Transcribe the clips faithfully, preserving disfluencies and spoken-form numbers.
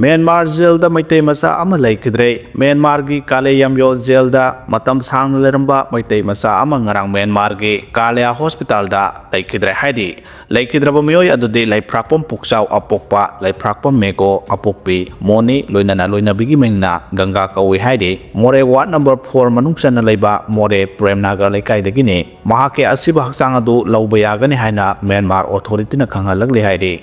Myanmar ꯖꯦꯜꯗ Meitei ꯃꯆꯥ ꯑꯃ ꯂꯩꯈꯤꯗ꯭ꯔꯦ꯫ ꯃ꯭ꯌꯥꯟꯃꯥꯔꯒꯤ ꯀꯥꯂꯦ ꯌꯥꯝꯌꯣꯜ ꯖꯦꯜꯗ ꯃꯇꯝ ꯁꯥꯡꯅ ꯂꯩꯔꯝꯕ ꯃꯩꯇꯩ ꯃꯆꯥ ꯑꯃ ꯉꯔꯥꯡ ꯃ꯭ꯌꯥꯟꯃꯥꯔꯒꯤ ꯀꯥꯂꯤꯌꯥ ꯍꯣꯁꯄꯤꯇꯥꯜꯗ ꯂꯩꯈꯤꯗ꯭ꯔꯦ ꯍꯥꯏꯔꯤ꯫ ꯂꯩꯈꯤꯗ꯭ꯔꯕ ꯃꯤꯑꯣꯏ ꯑꯗꯨꯗꯤ ꯂꯩꯐ꯭ꯔꯥꯛꯄꯝ ꯄꯨꯛꯆꯥꯎ ꯑꯄꯣꯛꯄ, ꯂꯩꯐ꯭ꯔꯥꯛꯄꯝ ꯃꯦꯒꯣ ꯑꯄꯣꯛꯄꯤ, ꯃꯣꯅꯤ, ꯂꯣꯏꯅꯅ ꯂꯣꯏꯅꯕꯤꯒꯤ ꯃꯤꯡꯅ ꯒꯪꯒꯥ ꯀꯧꯏ ꯍꯥꯏꯔꯤ꯫ ꯃꯣꯔꯦ ꯋꯥꯔꯗ ꯅꯝꯕꯔ ꯐꯣꯔ ꯃꯅꯨꯡ ꯆꯟꯅ ꯂꯩꯕ ꯃꯣꯔꯦ ꯄ꯭ꯔꯦꯝꯅꯥꯒꯔ ꯂꯩꯀꯥꯏꯗꯒꯤꯅꯤ꯫ ꯃꯍꯥꯛꯀꯤ ꯑꯁꯤꯕ ꯍꯛꯆꯥꯡ ꯑꯗꯨ ꯂꯧꯕ ꯌꯥꯒꯅꯤ ꯍꯥꯏꯅ ꯃ꯭ꯌꯥꯟꯃꯥꯔ ꯑꯣꯊꯣꯔꯤꯇꯤꯅ ꯈꯪꯍꯜꯂꯛꯂꯤ ꯍꯥꯏꯔꯤ꯫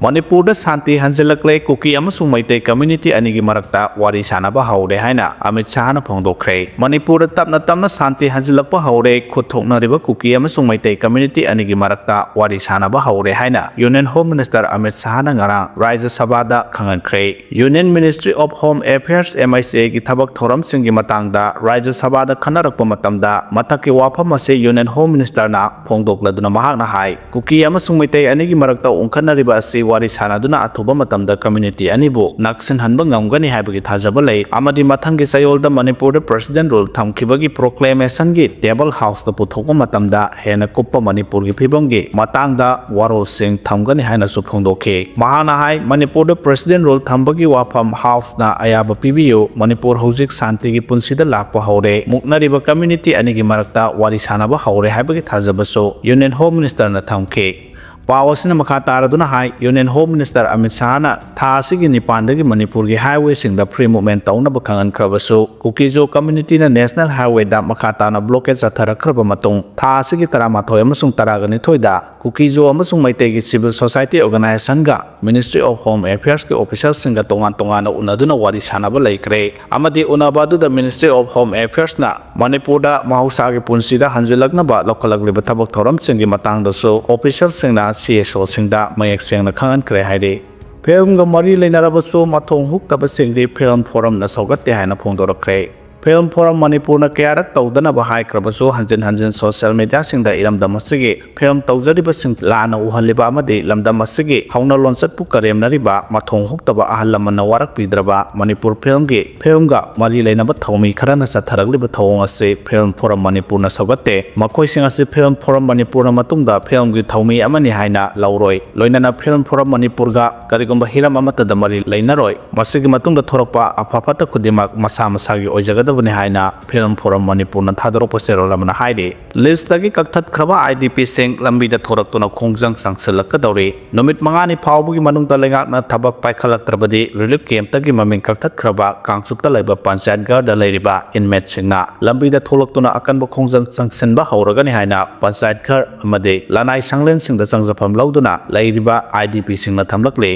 ꯃꯅꯤꯄꯨꯔꯗ ꯁꯥꯟꯇꯤ ꯍꯟꯖꯤꯜꯂꯛꯂꯦ꯫ ꯀꯨꯀꯤ ꯑꯃꯁꯨꯡ ꯃꯩꯇꯩ ꯀꯝꯃ꯭ꯌꯨꯅꯤꯇꯤ ꯑꯅꯤꯒꯤ ꯃꯔꯛꯇ ꯋꯥꯔꯤ ꯁꯥꯅꯕ ꯍꯧꯔꯦ ꯍꯥꯏꯅ ꯑꯃꯤꯠ ꯁꯍꯥꯅ ꯐꯣꯡꯗꯣꯛꯈ꯭ꯔꯦ꯫ ꯃꯅꯤꯄꯨꯔꯗ ꯇꯞꯅ ꯇꯞꯅ ꯁꯥꯟꯇꯤ ꯍꯟꯖꯤꯜꯂꯛꯄ ꯍꯧꯔꯦ꯫ ꯈꯨꯠ ꯊꯣꯛꯅꯔꯤꯕ ꯀꯨꯀꯤ ꯑꯃꯁꯨꯡ ꯃꯩꯇꯩ ꯀꯝꯃ꯭ꯌꯨꯅꯤꯇꯤ ꯑꯅꯤꯒꯤ ꯃꯔꯛꯇ ꯋꯥꯔꯤ ꯁꯥꯅꯕ ꯍꯧꯔꯦ ꯍꯥꯏꯅ ꯌꯨꯅꯤꯌꯟ ꯍꯣꯝ ꯃꯤꯅꯤꯁꯇꯔ ꯑꯃꯤꯠ ꯁꯍꯥꯅ ꯉꯔꯥꯡ ꯔꯥꯖ꯭ꯌ ꯁꯚꯥꯗ ꯈꯪꯍꯟꯈ꯭ꯔꯦ꯫ Union ministry of home affairs, M H ꯑꯦꯒꯤ ꯊꯕꯛ ꯊꯧꯔꯝꯁꯤꯡꯒꯤ ꯃꯇꯥꯡꯗ ꯔꯥꯖ꯭ꯌ ꯁꯚꯥꯗ ꯈꯟꯅꯔꯛꯄ ꯃꯇꯝꯗ ꯃꯊꯛꯀꯤ ꯋꯥꯐꯝ ꯑꯁꯤ ꯌꯨꯅꯤꯌꯟ ꯍꯣꯝ ꯃꯤꯅꯤꯁꯇꯔꯅ ꯐꯣꯡꯗꯣꯛꯂꯗꯨꯅ ꯃꯍꯥꯛꯅ ꯍꯥꯏ, ꯀꯨꯀꯤ ꯑꯃꯁꯨꯡ ꯃꯩꯇꯩ ꯑꯅꯤꯒꯤ ꯃꯔꯛꯇ ꯎꯪꯈꯠꯅꯔꯤꯕ ꯑꯁꯤ ꯋꯥꯔꯤ ꯁꯥꯅꯗꯨꯅ ꯑꯊꯨꯕ ꯃꯇꯝꯗ ꯀꯝꯃ꯭ꯌꯨꯅꯤꯇꯤ ꯑꯅꯤꯕꯨ ꯅꯛꯁꯤꯟꯍꯟꯕ ꯉꯝꯒꯅꯤ ꯍꯥꯏꯕꯒꯤ ꯊꯥꯖꯕ ꯂꯩ ꯑꯃꯗꯤ ꯃꯊꯪꯒꯤ ꯆꯌꯣꯜꯗ ꯃꯅꯤꯄꯨꯔꯗ ꯄ꯭ꯔꯦꯁꯤꯗꯦꯟꯠ ꯔꯨꯜ ꯊꯝꯈꯤꯕꯒꯤ ꯄ꯭ꯔꯣꯀ꯭ꯂꯦꯃꯦꯁꯟꯒꯤ ꯇꯦꯕꯜ ꯍꯥꯎꯁꯇ ꯄꯨꯊꯣꯛꯄ ꯃꯇꯝꯗ ꯍꯦꯟꯅ ꯀꯨꯞꯄ ꯃꯅꯤꯄꯨꯔꯒꯤ ꯐꯤꯕꯝꯒꯤ ꯃꯇꯥꯡꯗ ꯋꯥꯔꯣꯜꯁꯤꯡ ꯊꯝꯒꯅꯤ ꯍꯥꯏꯅꯁꯨ ꯐꯣꯡꯗꯣꯛꯈꯤ꯫ ꯃꯍꯥꯛꯅ ꯍꯥꯏ, ꯃꯅꯤꯄꯨꯔꯗ ꯄ꯭ꯔꯦꯁꯤꯗꯦꯟꯠ ꯔꯨꯜ ꯊꯝꯕꯒꯤ ꯋꯥꯐꯝ ꯍꯥꯎꯁꯅ ꯑꯌꯥꯕ ꯄꯤꯕꯤꯌꯨ, ꯃꯅꯤꯄꯨꯔ ꯍꯧꯖꯤꯛ ꯁꯥꯟꯇꯤꯒꯤ ꯄꯨꯟꯁꯤꯗ ꯂꯥꯛꯄ ꯍꯧꯔꯦ, ꯃꯨꯛꯅꯔꯤꯕ ꯀꯝꯃ꯭ꯌꯨꯅꯤꯇꯤ ꯑꯅꯤꯒꯤ ꯃꯔꯛꯇ ꯋꯥꯔꯤ ꯁꯥꯅꯕ ꯍꯧꯔꯦ ꯍꯥꯏꯕꯒꯤ ꯊꯥꯖꯕꯁꯨ ꯌꯨꯅꯤꯌꯟ ꯍꯣꯝ ꯃꯤꯅꯤꯁꯇꯔꯅ ꯊꯝꯈꯤ꯫ ꯄꯥꯎ ꯑꯁꯤꯅ ꯃꯈꯥ ꯇꯥꯔꯗꯨꯅ ꯍꯥꯏ, ꯌꯨꯅꯤꯌꯟ ꯍꯣꯝ ꯃꯤꯅꯤꯁꯇꯔ ꯑꯃꯤꯠ ꯁꯍꯥꯅ ꯊꯥ ꯑꯁꯤꯒꯤ ꯅꯤꯄꯥꯟꯗꯒꯤ ꯃꯅꯤꯄꯨꯔꯒꯤ ꯍꯥꯏꯋꯦꯁꯤꯡꯗ ꯐ꯭ꯔꯤ ꯃꯨꯚꯃꯦꯟꯠ ꯇꯧꯅꯕ ꯈꯪꯍꯟꯈ꯭ꯔꯕꯁꯨ, ꯀꯨꯀꯤꯖꯣ ꯀꯝꯃ꯭ꯌꯨꯅꯤꯇꯤꯅ ꯅꯦꯁꯅꯦꯜ ꯍꯥꯏꯋꯦꯗ ꯃꯈꯥ ꯇꯥꯅ ꯕ꯭ꯂꯣꯀꯦꯗ ꯆꯠꯊꯔꯛꯈ꯭ꯔꯕ ꯃꯇꯨꯡ ꯊꯥ ꯑꯁꯤꯒꯤ ꯇꯔꯥꯃꯥꯊꯣꯏ ꯑꯃꯁꯨꯡ ꯇꯔꯥꯒꯅꯤꯊꯣꯏꯗ ꯀꯨꯀꯤꯖꯣ ꯑꯃꯁꯨꯡ ꯃꯩꯇꯩꯒꯤ civil society ꯑꯣꯔꯒꯅꯥꯏꯖꯦꯁꯟꯒ ministry of home ꯑꯦꯐꯤꯌꯔꯁꯀꯤ ꯑꯣꯐꯤꯁꯤꯌꯦꯜꯁꯤꯡꯒ ꯇꯣꯉꯥꯟ ꯇꯣꯉꯥꯟꯅ ꯎꯅꯗꯨꯅ ꯋꯥꯔꯤ ꯁꯥꯅꯕ ꯂꯩꯈ꯭ꯔꯦ ꯑꯃꯗꯤ ꯎꯅꯕ ꯑꯗꯨꯗ ꯃꯤꯅꯤꯁꯇ꯭ꯔꯤ ꯑꯣꯐ ꯍꯣꯝ ꯑꯦꯐꯤꯌꯔꯁꯅ ꯃꯅꯤꯄꯨꯔꯗ ꯃꯍꯧꯁꯥꯒꯤ ꯄꯨꯟꯁꯤꯗ ꯍꯟꯖꯤꯜꯂꯛꯅꯕ ꯂꯧꯈꯠꯂꯛꯂꯤꯕ ꯊꯕꯛ ꯊꯧꯔꯝꯁꯤꯡꯒꯤ ꯃꯇꯥꯡꯗꯁꯨ ꯑꯣꯐꯤꯁꯤꯌꯦꯜꯁꯤꯡꯅ ꯁꯤ ꯑꯦꯁ ꯑꯣꯁꯤꯡꯗ ꯃꯌꯦꯛ ꯁꯦꯡꯅ ꯈꯪꯍꯟꯈ꯭ꯔꯦ ꯍꯥꯏꯔꯤ꯫ ꯐꯤꯜꯝꯒ ꯃꯔꯤ ꯂꯩꯅꯔꯕꯁꯨ ꯃꯊꯣꯡ ꯍꯨꯛꯇꯕꯁꯤꯡꯗꯤ ꯐꯤꯜꯝ ꯐꯣꯔꯝꯅ ꯁꯧꯒꯠꯇꯦ ꯍꯥꯏꯅ ꯐꯣꯡꯗꯣꯔꯛꯈ꯭ꯔꯦ꯫ Film Forum ꯃꯅꯤꯄꯨꯔꯅ ꯀꯌꯥꯔꯛ ꯇꯧꯗꯅꯕ ꯍꯥꯏꯈ꯭ꯔꯕꯁꯨ, ꯍꯟꯖꯤꯟ ꯍꯟꯖꯤꯟ ꯁꯣꯁꯤꯌꯦꯜ ꯃꯤꯗꯤꯌꯥꯁꯤꯡꯗ ꯏꯔꯝꯗꯝ ꯑꯁꯤꯒꯤ ꯐꯤꯂꯝ ꯇꯧꯖꯔꯤꯕꯁꯤꯡ ꯂꯥꯟꯅ ꯎꯍꯜꯂꯤꯕ ꯑꯃꯗꯤ ꯂꯝꯗꯝ ꯑꯁꯤꯒꯤ ꯍꯧꯅ ꯂꯣꯟꯆꯠꯄꯨ ꯀꯔꯦꯝꯅꯔꯤꯕ, ꯃꯊꯣꯡ ꯍꯨꯛꯇꯕ ꯑꯍꯜ ꯂꯃꯟꯅ ꯋꯥꯔꯛꯄꯤꯗ꯭ꯔꯕ, ꯃꯅꯤꯄꯨꯔ ꯐꯤꯂꯝꯒꯤ, ꯐꯤꯂꯝꯒ ꯃꯔꯤ ꯂꯩꯅꯕ ꯊꯧꯃꯤ ꯈꯔꯅ ꯆꯠꯊꯔꯛꯂꯤꯕ ꯊꯧꯑꯣꯡ ꯑꯁꯤ Film Forum ꯃꯅꯤꯄꯨꯔꯅ ꯁꯧꯒꯠꯇꯦ꯫ ꯃꯈꯣꯏꯁꯤꯡ ꯑꯁꯤ Film Forum ꯃꯅꯤꯄꯨꯔꯅ ꯃꯇꯨꯡꯗ ꯐꯤꯂꯝꯒꯤ ꯊꯧꯃꯤ ꯑꯃꯅꯤ ꯍꯥꯏꯅ ꯂꯧꯔꯣꯏ꯫ ꯂꯣꯏꯅꯅ Film Forum ꯃꯅꯤꯄꯨꯔꯒ ꯀꯔꯤꯒꯨꯝꯕ ꯍꯤꯔꯝ ꯑꯃꯠꯇꯗ ꯃꯔꯤ ꯂꯩꯅꯔꯣꯏ꯫ ꯃꯁꯤꯒꯤ ꯃꯇꯨꯡꯗ ꯊꯣꯔꯛꯄ ꯑꯐ ꯐꯠꯇ ꯈꯨꯗꯤꯡꯃꯛ ꯃꯁꯥ ꯃꯁꯥꯒꯤ ꯑꯣꯏꯖꯒꯗꯕꯅꯤ ꯍꯥꯏꯅ Film Forum ꯃꯅꯤꯄꯨꯔꯅ ꯊꯥꯗꯣꯔꯛꯄ ꯆꯦꯔꯣꯜ ꯑꯃꯅ ꯍꯥꯏꯔꯤ꯫ ꯂꯤꯁꯇꯒꯤ ꯀꯛꯊꯠꯈ꯭ꯔꯕ IDPꯁꯤꯡ ꯂꯝꯕꯤꯗ ꯊꯣꯔꯛꯇꯨꯅ ꯈꯣꯡꯖꯪ ꯆꯪꯁꯤꯜꯂꯛꯀꯗꯧꯔꯤ꯫ ꯅꯨꯃꯤꯠ ꯃꯉꯥꯅꯤ ꯐꯥꯎꯕꯒꯤ ꯃꯅꯨꯡꯗ ꯂꯩꯉꯥꯛꯅ ꯊꯕꯛ ꯄꯥꯏꯈꯠꯂꯛꯇ꯭ꯔꯕꯗꯤ ꯔꯤꯂꯤꯐ ꯀꯦꯝꯞꯇꯒꯤ ꯃꯃꯤꯡ ꯀꯛꯊꯠꯈ꯭ꯔꯕ ꯀꯥꯡꯆꯨꯞꯇ ꯂꯩꯕ ꯄꯟꯆꯥꯌꯠ ꯘꯔꯗ ꯂꯩꯔꯤꯕ ꯏꯟꯃꯦꯠꯁꯤꯡꯅ ꯂꯝꯕꯤꯗ ꯊꯣꯛꯂꯛꯇꯨꯅ ꯑꯀꯟꯕ ꯈꯣꯡꯖꯪ ꯆꯪꯁꯤꯟꯕ ꯍꯧꯔꯒꯅꯤ ꯍꯥꯏꯅ ꯄꯟꯆꯥꯌꯠ ꯘꯔ ꯑꯃꯗꯤ ꯂꯅꯥꯏ ꯁꯪꯂꯦꯟꯁꯤꯡꯗ ꯆꯪꯖꯐꯝ ꯂꯧꯗꯨꯅ ꯂꯩꯔꯤꯕ IDPꯁꯤꯡꯅ ꯊꯝꯂꯛꯂꯤ꯫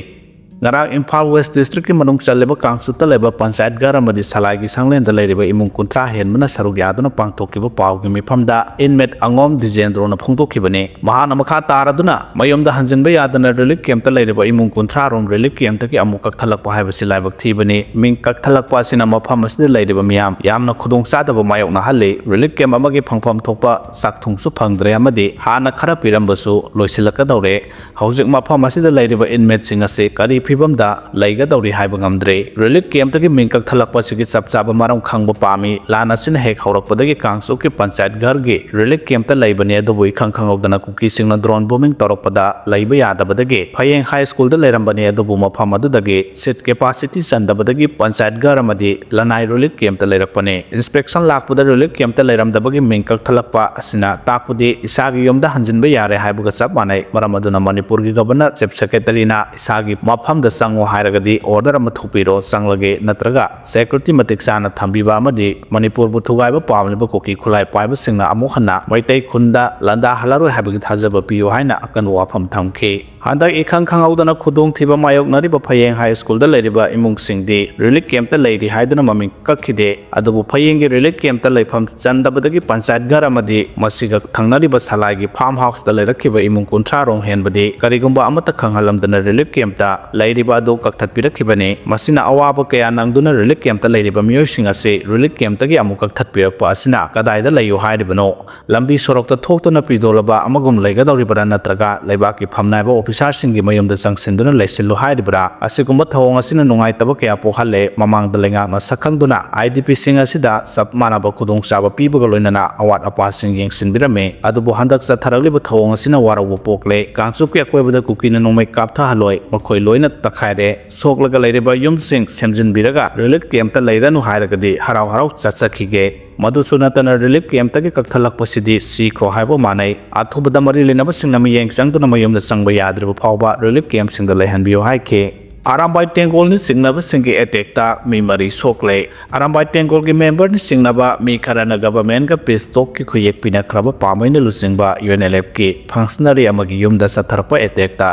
ꯉꯔꯥꯡ ꯏꯝꯐꯥꯜ ꯋꯦꯁ ꯗꯤꯁꯇ꯭ꯔꯤꯛꯀꯤ ꯃꯅꯨꯡ ꯆꯜꯂꯤꯕ ꯀꯥꯡꯆꯨꯞꯇ ꯂꯩꯕ ꯄꯟꯆꯥꯌꯠ ꯘꯔ ꯑꯃꯗꯤ ꯁꯂꯥꯏꯒꯤ ꯁꯪꯂꯦꯟꯗ ꯂꯩꯔꯤꯕ ꯏꯃꯨꯡ ꯀꯨꯟꯊ꯭ꯔꯥ ꯍꯦꯟꯕꯅ ꯁꯔꯨꯛ ꯌꯥꯗꯨꯅ ꯄꯥꯡꯊꯣꯛꯈꯤꯕ ꯄꯥꯎꯒꯤ ꯃꯤꯐꯝꯗ ꯏꯟꯃꯦꯠ ꯑꯉꯣꯝ ꯗꯤꯖꯦꯟꯗ꯭ꯔꯣꯅ ꯐꯣꯡꯗꯣꯛꯈꯤꯕꯅꯤ꯫ ꯃꯍꯥꯛꯅ ꯃꯈꯥ ꯇꯥꯔꯗꯨꯅ ꯃꯌꯨꯝꯗ ꯍꯟꯖꯤꯟꯕ ꯌꯥꯗꯅ ꯔꯤꯂꯤꯐ ꯀꯦꯝꯞꯇ ꯂꯩꯔꯤꯕ ꯏꯃꯨꯡ ꯀꯨꯟꯊ꯭ꯔꯥ ꯔꯣꯝ ꯔꯤꯂꯤꯐ ꯀꯦꯝꯞꯇꯒꯤ ꯑꯃꯨꯛ ꯀꯛꯊꯠꯂꯛꯄ ꯍꯥꯏꯕꯁꯤ ꯂꯥꯏꯕꯛ ꯊꯤꯕꯅꯤ꯫ ꯃꯤꯡ ꯀꯛꯊꯠꯂꯛꯄ ꯑꯁꯤꯅ ꯃꯐꯝ ꯑꯁꯤꯗ ꯂꯩꯔꯤꯕ ꯃꯤꯌꯥꯝ ꯌꯥꯝꯅ ꯈꯨꯗꯣꯡꯆꯥꯗꯕ ꯃꯥꯌꯣꯛꯅꯍꯜꯂꯤ꯫ ꯔꯤꯂꯤꯐ ꯀꯦꯝꯞ ꯑꯃꯒꯤ ꯐꯪꯐꯝ ꯊꯣꯛꯄ ꯆꯥꯛꯊꯨꯡꯁꯨ ꯐꯪꯗ꯭ꯔꯦ ꯑꯃꯗꯤ ꯍꯥꯟꯅ ꯈꯔ ꯄꯤꯔꯝꯕꯁꯨ ꯂꯣꯏꯁꯤꯜꯂꯛꯀꯗꯧꯔꯦ꯫ ꯍꯧꯖꯤꯛ ꯃꯐꯝ ꯑꯁꯤꯗ ꯂꯩꯔꯤꯕ ꯏꯟꯃꯦꯠꯁꯤꯡ ꯑꯁꯤ ꯀꯔꯤ ꯐꯤꯕꯝꯗ ꯂꯩꯒꯗꯧꯔꯤ ꯍꯥꯏꯕ ꯉꯝꯗ꯭ꯔꯦ꯫ ꯔꯤꯂꯤꯐ ꯀꯦꯝꯞꯇꯒꯤ ꯃꯤꯡ ꯀꯛꯊꯠꯂꯛꯄ ꯑꯁꯤꯒꯤ ꯆꯞ ꯆꯥꯕ ꯃꯔꯝ ꯈꯪꯕ ꯄꯥꯝꯃꯤ꯫ ꯂꯥꯟ ꯑꯁꯤꯅ ꯍꯦꯛ ꯍꯧꯔꯛꯄꯗꯒꯤ ꯀꯥꯡꯆꯨꯞꯀꯤ ꯄꯟꯆꯥꯌꯠ ꯘꯔꯒꯤ ꯔꯤꯂꯤꯐ ꯀꯦꯝꯞꯇ ꯂꯩꯕꯅꯤ, ꯑꯗꯨꯕꯨ ꯏꯈꯪ ꯈꯪꯍꯧꯗꯅ ꯀꯨꯀꯤꯁꯤꯡꯅ ꯗ꯭ꯔꯣꯟ ꯕꯣꯝꯕꯤꯡ ꯇꯧꯔꯛꯄꯗ ꯂꯩꯕ ꯌꯥꯗꯕꯗꯒꯤ ꯐꯌꯦꯡ ꯍꯥꯏ ꯁ꯭ꯀꯨꯜꯗ ꯂꯩꯔꯝꯕꯅꯤ, ꯑꯗꯨꯕꯨ ꯃꯐꯝ ꯑꯗꯨꯗꯒꯤ ꯁꯤꯠ ꯀꯦꯄꯥꯁꯤꯇꯤ ꯆꯟꯗꯕꯗꯒꯤ ꯄꯟꯆꯥꯌꯠ ꯘꯔ ꯑꯃꯗꯤ ꯂꯅꯥꯏ ꯔꯤꯂꯤꯐ ꯀꯦꯝꯞꯇ ꯂꯩꯔꯛꯄꯅꯤ꯫ ꯏꯟꯁꯄꯦꯛꯁꯟ ꯂꯥꯛꯄꯗ ꯔꯤꯂꯤꯐ ꯀꯦꯝꯞꯇ ꯂꯩꯔꯝꯗꯕꯒꯤ ꯃꯤꯡ ꯀꯛꯊꯠꯂꯛꯄ ꯑꯁꯤꯅ ꯇꯥꯛꯄꯗꯤ ꯏꯁꯥꯒꯤ ꯌꯨꯝꯗ ꯍꯟꯖꯤꯟꯕ ꯌꯥꯔꯦ ꯍꯥꯏꯕꯒ ꯆꯞ ꯃꯥꯟꯅꯩ꯫ ꯃꯔꯝ ꯑꯗꯨꯅ ꯃꯅꯤꯄꯨꯔꯒꯤ ꯒꯕꯔꯅꯔ, ꯆꯤꯐ ꯁꯦꯀ꯭ꯔꯦꯇꯔꯤꯅ ꯏꯁꯥꯒꯤ ꯃꯐꯝꯗ ꯆꯪꯉꯨ ꯍꯥꯏꯔꯒꯗꯤ ꯑꯣꯔꯗꯔ ꯑꯃ ꯊꯣꯛꯄꯤꯔꯣ, ꯆꯪꯂꯒꯦ, ꯅꯠꯇ꯭ꯔꯒ ꯁꯦꯀ꯭ꯌꯨꯔꯤꯇꯤ ꯃꯇꯤꯛ ꯆꯥꯅ ꯊꯝꯕꯤꯕ ꯑꯃꯗꯤ ꯃꯅꯤꯄꯨꯔꯕꯨ ꯊꯨꯒꯥꯏꯕ ꯄꯥꯝꯂꯤꯕ ꯀꯨꯀꯤ ꯈꯨꯠꯂꯥꯏ ꯄꯥꯏꯕꯁꯤꯡꯅ ꯑꯃꯨꯛ ꯍꯟꯅ ꯃꯩꯇꯩ ꯈꯨꯟꯗ ꯂꯥꯟꯗꯥꯍꯜꯂꯔꯣꯏ ꯍꯥꯏꯕꯒꯤ ꯊꯥꯖꯕ ꯄꯤꯌꯨ ꯍꯥꯏꯅ ꯑꯀꯟꯕ ꯋꯥꯐꯝ ꯊꯝꯈꯤ꯫ ꯍꯟꯗꯛ ꯏꯈꯪ ꯈꯪꯍꯧꯗꯅ ꯈꯨꯗꯣꯡꯊꯤꯕ ꯃꯥꯌꯣꯛꯅꯔꯤꯕ ꯐꯌꯦꯡ ꯍꯥꯏ ꯁ꯭ꯀꯨꯜꯗ ꯂꯩꯔꯤꯕ ꯏꯃꯨꯡꯁꯤꯡꯗꯤ ꯔꯤꯂꯤꯐ ꯀꯦꯝꯞꯇ ꯂꯩꯔꯤ ꯍꯥꯏꯗꯨꯅ ꯃꯃꯤꯡ ꯀꯛꯈꯤꯗꯦ꯫ ꯑꯗꯨꯕꯨ ꯐꯌꯦꯡꯒꯤ ꯔꯤꯂꯤꯐ ꯀꯦꯝꯞꯇ ꯂꯩꯐꯝ ꯆꯟꯗꯕꯗꯒꯤ ꯄꯟꯆꯥꯌꯠ ꯘꯔ ꯑꯃꯗꯤ ꯃꯁꯤꯒ ꯊꯪꯅꯔꯤꯕ ꯁꯂꯥꯏꯒꯤ ꯐꯥꯔꯝ ꯍꯥꯎꯁꯇ ꯂꯩꯔꯛꯈꯤꯕ ꯏꯃꯨꯡ ꯀꯨꯟꯊ꯭ꯔꯥ ꯔꯣꯝ ꯍꯦꯟꯕꯗꯤ ꯀꯔꯤꯒꯨꯝꯕ ꯑꯃꯠꯇ ꯈꯪꯍꯜꯂꯝꯗꯅ ꯔꯤꯂꯤꯐ ꯀꯦꯝꯞꯇ ꯂꯩꯔꯤꯕ ꯑꯗꯨ ꯀꯛꯊꯠꯄꯤꯔꯛꯈꯤꯕꯅꯤ꯫ ꯃꯁꯤꯅ ꯑꯋꯥꯕ ꯀꯌꯥ ꯅꯪꯗꯨꯅ ꯔꯤꯂꯤꯐ ꯀꯦꯝꯞꯇ ꯂꯩꯔꯤꯕ ꯃꯤꯑꯣꯏꯁꯤꯡ ꯑꯁꯤ ꯔꯤꯂꯤꯐ ꯀꯦꯝꯞꯇꯒꯤ ꯑꯃꯨꯛ ꯀꯛꯊꯠꯄꯤꯔꯛꯄ ꯑꯁꯤꯅ ꯀꯗꯥꯏꯗ ꯂꯩꯌꯨ ꯍꯥꯏꯔꯤꯕꯅꯣ? ꯂꯝꯕꯤ ꯁꯣꯔꯣꯛꯇ ꯊꯣꯛꯇꯨꯅ ꯄꯤꯗꯣꯜꯂꯕ ꯑꯃꯒꯨꯝ ꯂꯩꯒꯗꯧꯔꯤꯕ꯭ꯔꯥ, ꯅꯠꯇ꯭ꯔꯒ ꯂꯩꯕꯥꯛꯀꯤ ꯐꯝ ꯅꯥꯏꯕ ꯑꯣꯐꯤꯁꯥꯔꯁꯤꯡꯒꯤ ꯃꯌꯨꯝꯗ ꯆꯪꯁꯤꯟꯗꯨꯅ ꯂꯩꯁꯤꯜꯂꯨ ꯍꯥꯏꯔꯤꯕ꯭ꯔꯥ? ꯑꯁꯤꯒꯨꯝꯕ ꯊꯧꯑꯣꯡ ꯑꯁꯤꯅ ꯅꯨꯡꯉꯥꯏꯇꯕ ꯀꯌꯥ ꯄꯣꯛꯍꯜꯂꯦ꯫ ꯃꯃꯥꯡꯗ ꯂꯩꯉꯥꯛꯅ ꯁꯛꯈꯪꯗꯨꯅ ꯑꯥꯏ ꯗꯤ ꯄꯤꯁꯤꯡ ꯑꯁꯤꯗ ꯆꯞ ꯃꯥꯟꯅꯕ ꯈꯨꯗꯣꯡꯆꯥꯕ ꯄꯤꯕꯒ ꯂꯣꯏꯅꯅ ꯑꯋꯥꯠ ꯑꯄꯥꯁꯤꯡ ꯌꯦꯡꯁꯤꯟꯕꯤꯔꯝꯃꯤ꯫ ꯑꯗꯨꯕꯨ ꯍꯟꯗꯛ ꯆꯠꯊꯔꯛꯂꯤꯕ ꯊꯧꯑꯣꯡ ꯑꯁꯤꯅ ꯋꯥꯔꯧꯕ ꯄꯣꯛꯂꯦ꯫ ꯀꯥꯡꯆꯨꯞꯀꯤ ꯑꯀꯣꯏꯕꯗ ꯀꯨꯀꯤꯅ ꯅꯣꯡꯃꯩ ꯀꯥꯞꯊꯍꯜꯂꯣꯏ, ꯃꯈꯣꯏ ꯂꯣꯏꯅ ꯇꯛꯈꯥꯏꯔꯦ꯫ ꯁꯣꯛꯂꯒ ꯂꯩꯔꯤꯕ ꯌꯨꯝꯁꯤꯡ ꯁꯦꯝꯖꯤꯟꯕꯤꯔꯒ ꯔꯤꯂꯤꯐ ꯀꯦꯝꯞꯇ ꯂꯩꯔꯅꯨ ꯍꯥꯏꯔꯒꯗꯤ ꯍꯔꯥꯎ ꯍꯔꯥꯎ ꯆꯠꯆꯈꯤꯒꯦ꯫ ꯃꯗꯨꯁꯨ ꯅꯠꯇꯅ ꯔꯤꯂꯤꯐ ꯀꯦꯝꯞꯇꯒꯤ ꯀꯛꯊꯠꯂꯛꯄꯁꯤꯗꯤ ꯁꯤꯈ꯭ꯔꯣ ꯍꯥꯏꯕ ꯃꯥꯟꯅꯩ꯫ ꯑꯊꯨꯕꯗ ꯃꯔꯤ ꯂꯩꯅꯕꯁꯤꯡꯅ ꯃꯤꯠꯌꯦꯡ ꯆꯪꯗꯨꯅ ꯃꯌꯨꯝꯗ ꯆꯪꯕ ꯌꯥꯗ꯭ꯔꯤꯕ ꯐꯥꯎꯕ ꯔꯤꯂꯤꯐ ꯀꯦꯝꯞꯁꯤꯡꯗ ꯂꯩꯍꯟꯕꯤꯌꯨ ꯍꯥꯏꯈꯤ꯫ ꯑꯔꯥꯝꯕꯥꯏ ꯇꯦꯡꯒꯣꯜꯅ ꯆꯤꯡꯅꯕꯁꯤꯡꯒꯤ ꯑꯦꯇꯦꯛꯇ ꯃꯤ ꯃꯔꯤ ꯁꯣꯛꯂꯦ꯫ ꯑꯔꯥꯝꯕꯥꯏ ꯇꯦꯡꯒꯣꯜꯒꯤ ꯃꯦꯝꯕꯔꯅ ꯆꯤꯡꯅꯕ ꯃꯤ ꯈꯔꯅ ꯒꯚꯔꯟꯃꯦꯟꯠꯒ ꯄꯤꯁ ꯇꯣꯛꯀꯤ ꯈꯨꯌꯦꯛ ꯄꯤꯅꯈ꯭ꯔꯕ ꯄꯥꯝꯕꯩꯅ ꯂꯨꯆꯤꯡꯕ ꯌꯨ ꯑꯦꯟ ꯑꯦꯜ ꯑꯦꯐꯀꯤ ꯐꯪꯁꯅꯔꯤ ꯑꯃꯒꯤ ꯌꯨꯝꯗ ꯆꯠꯊꯔꯛꯄ ꯑꯦꯇꯦꯛꯇ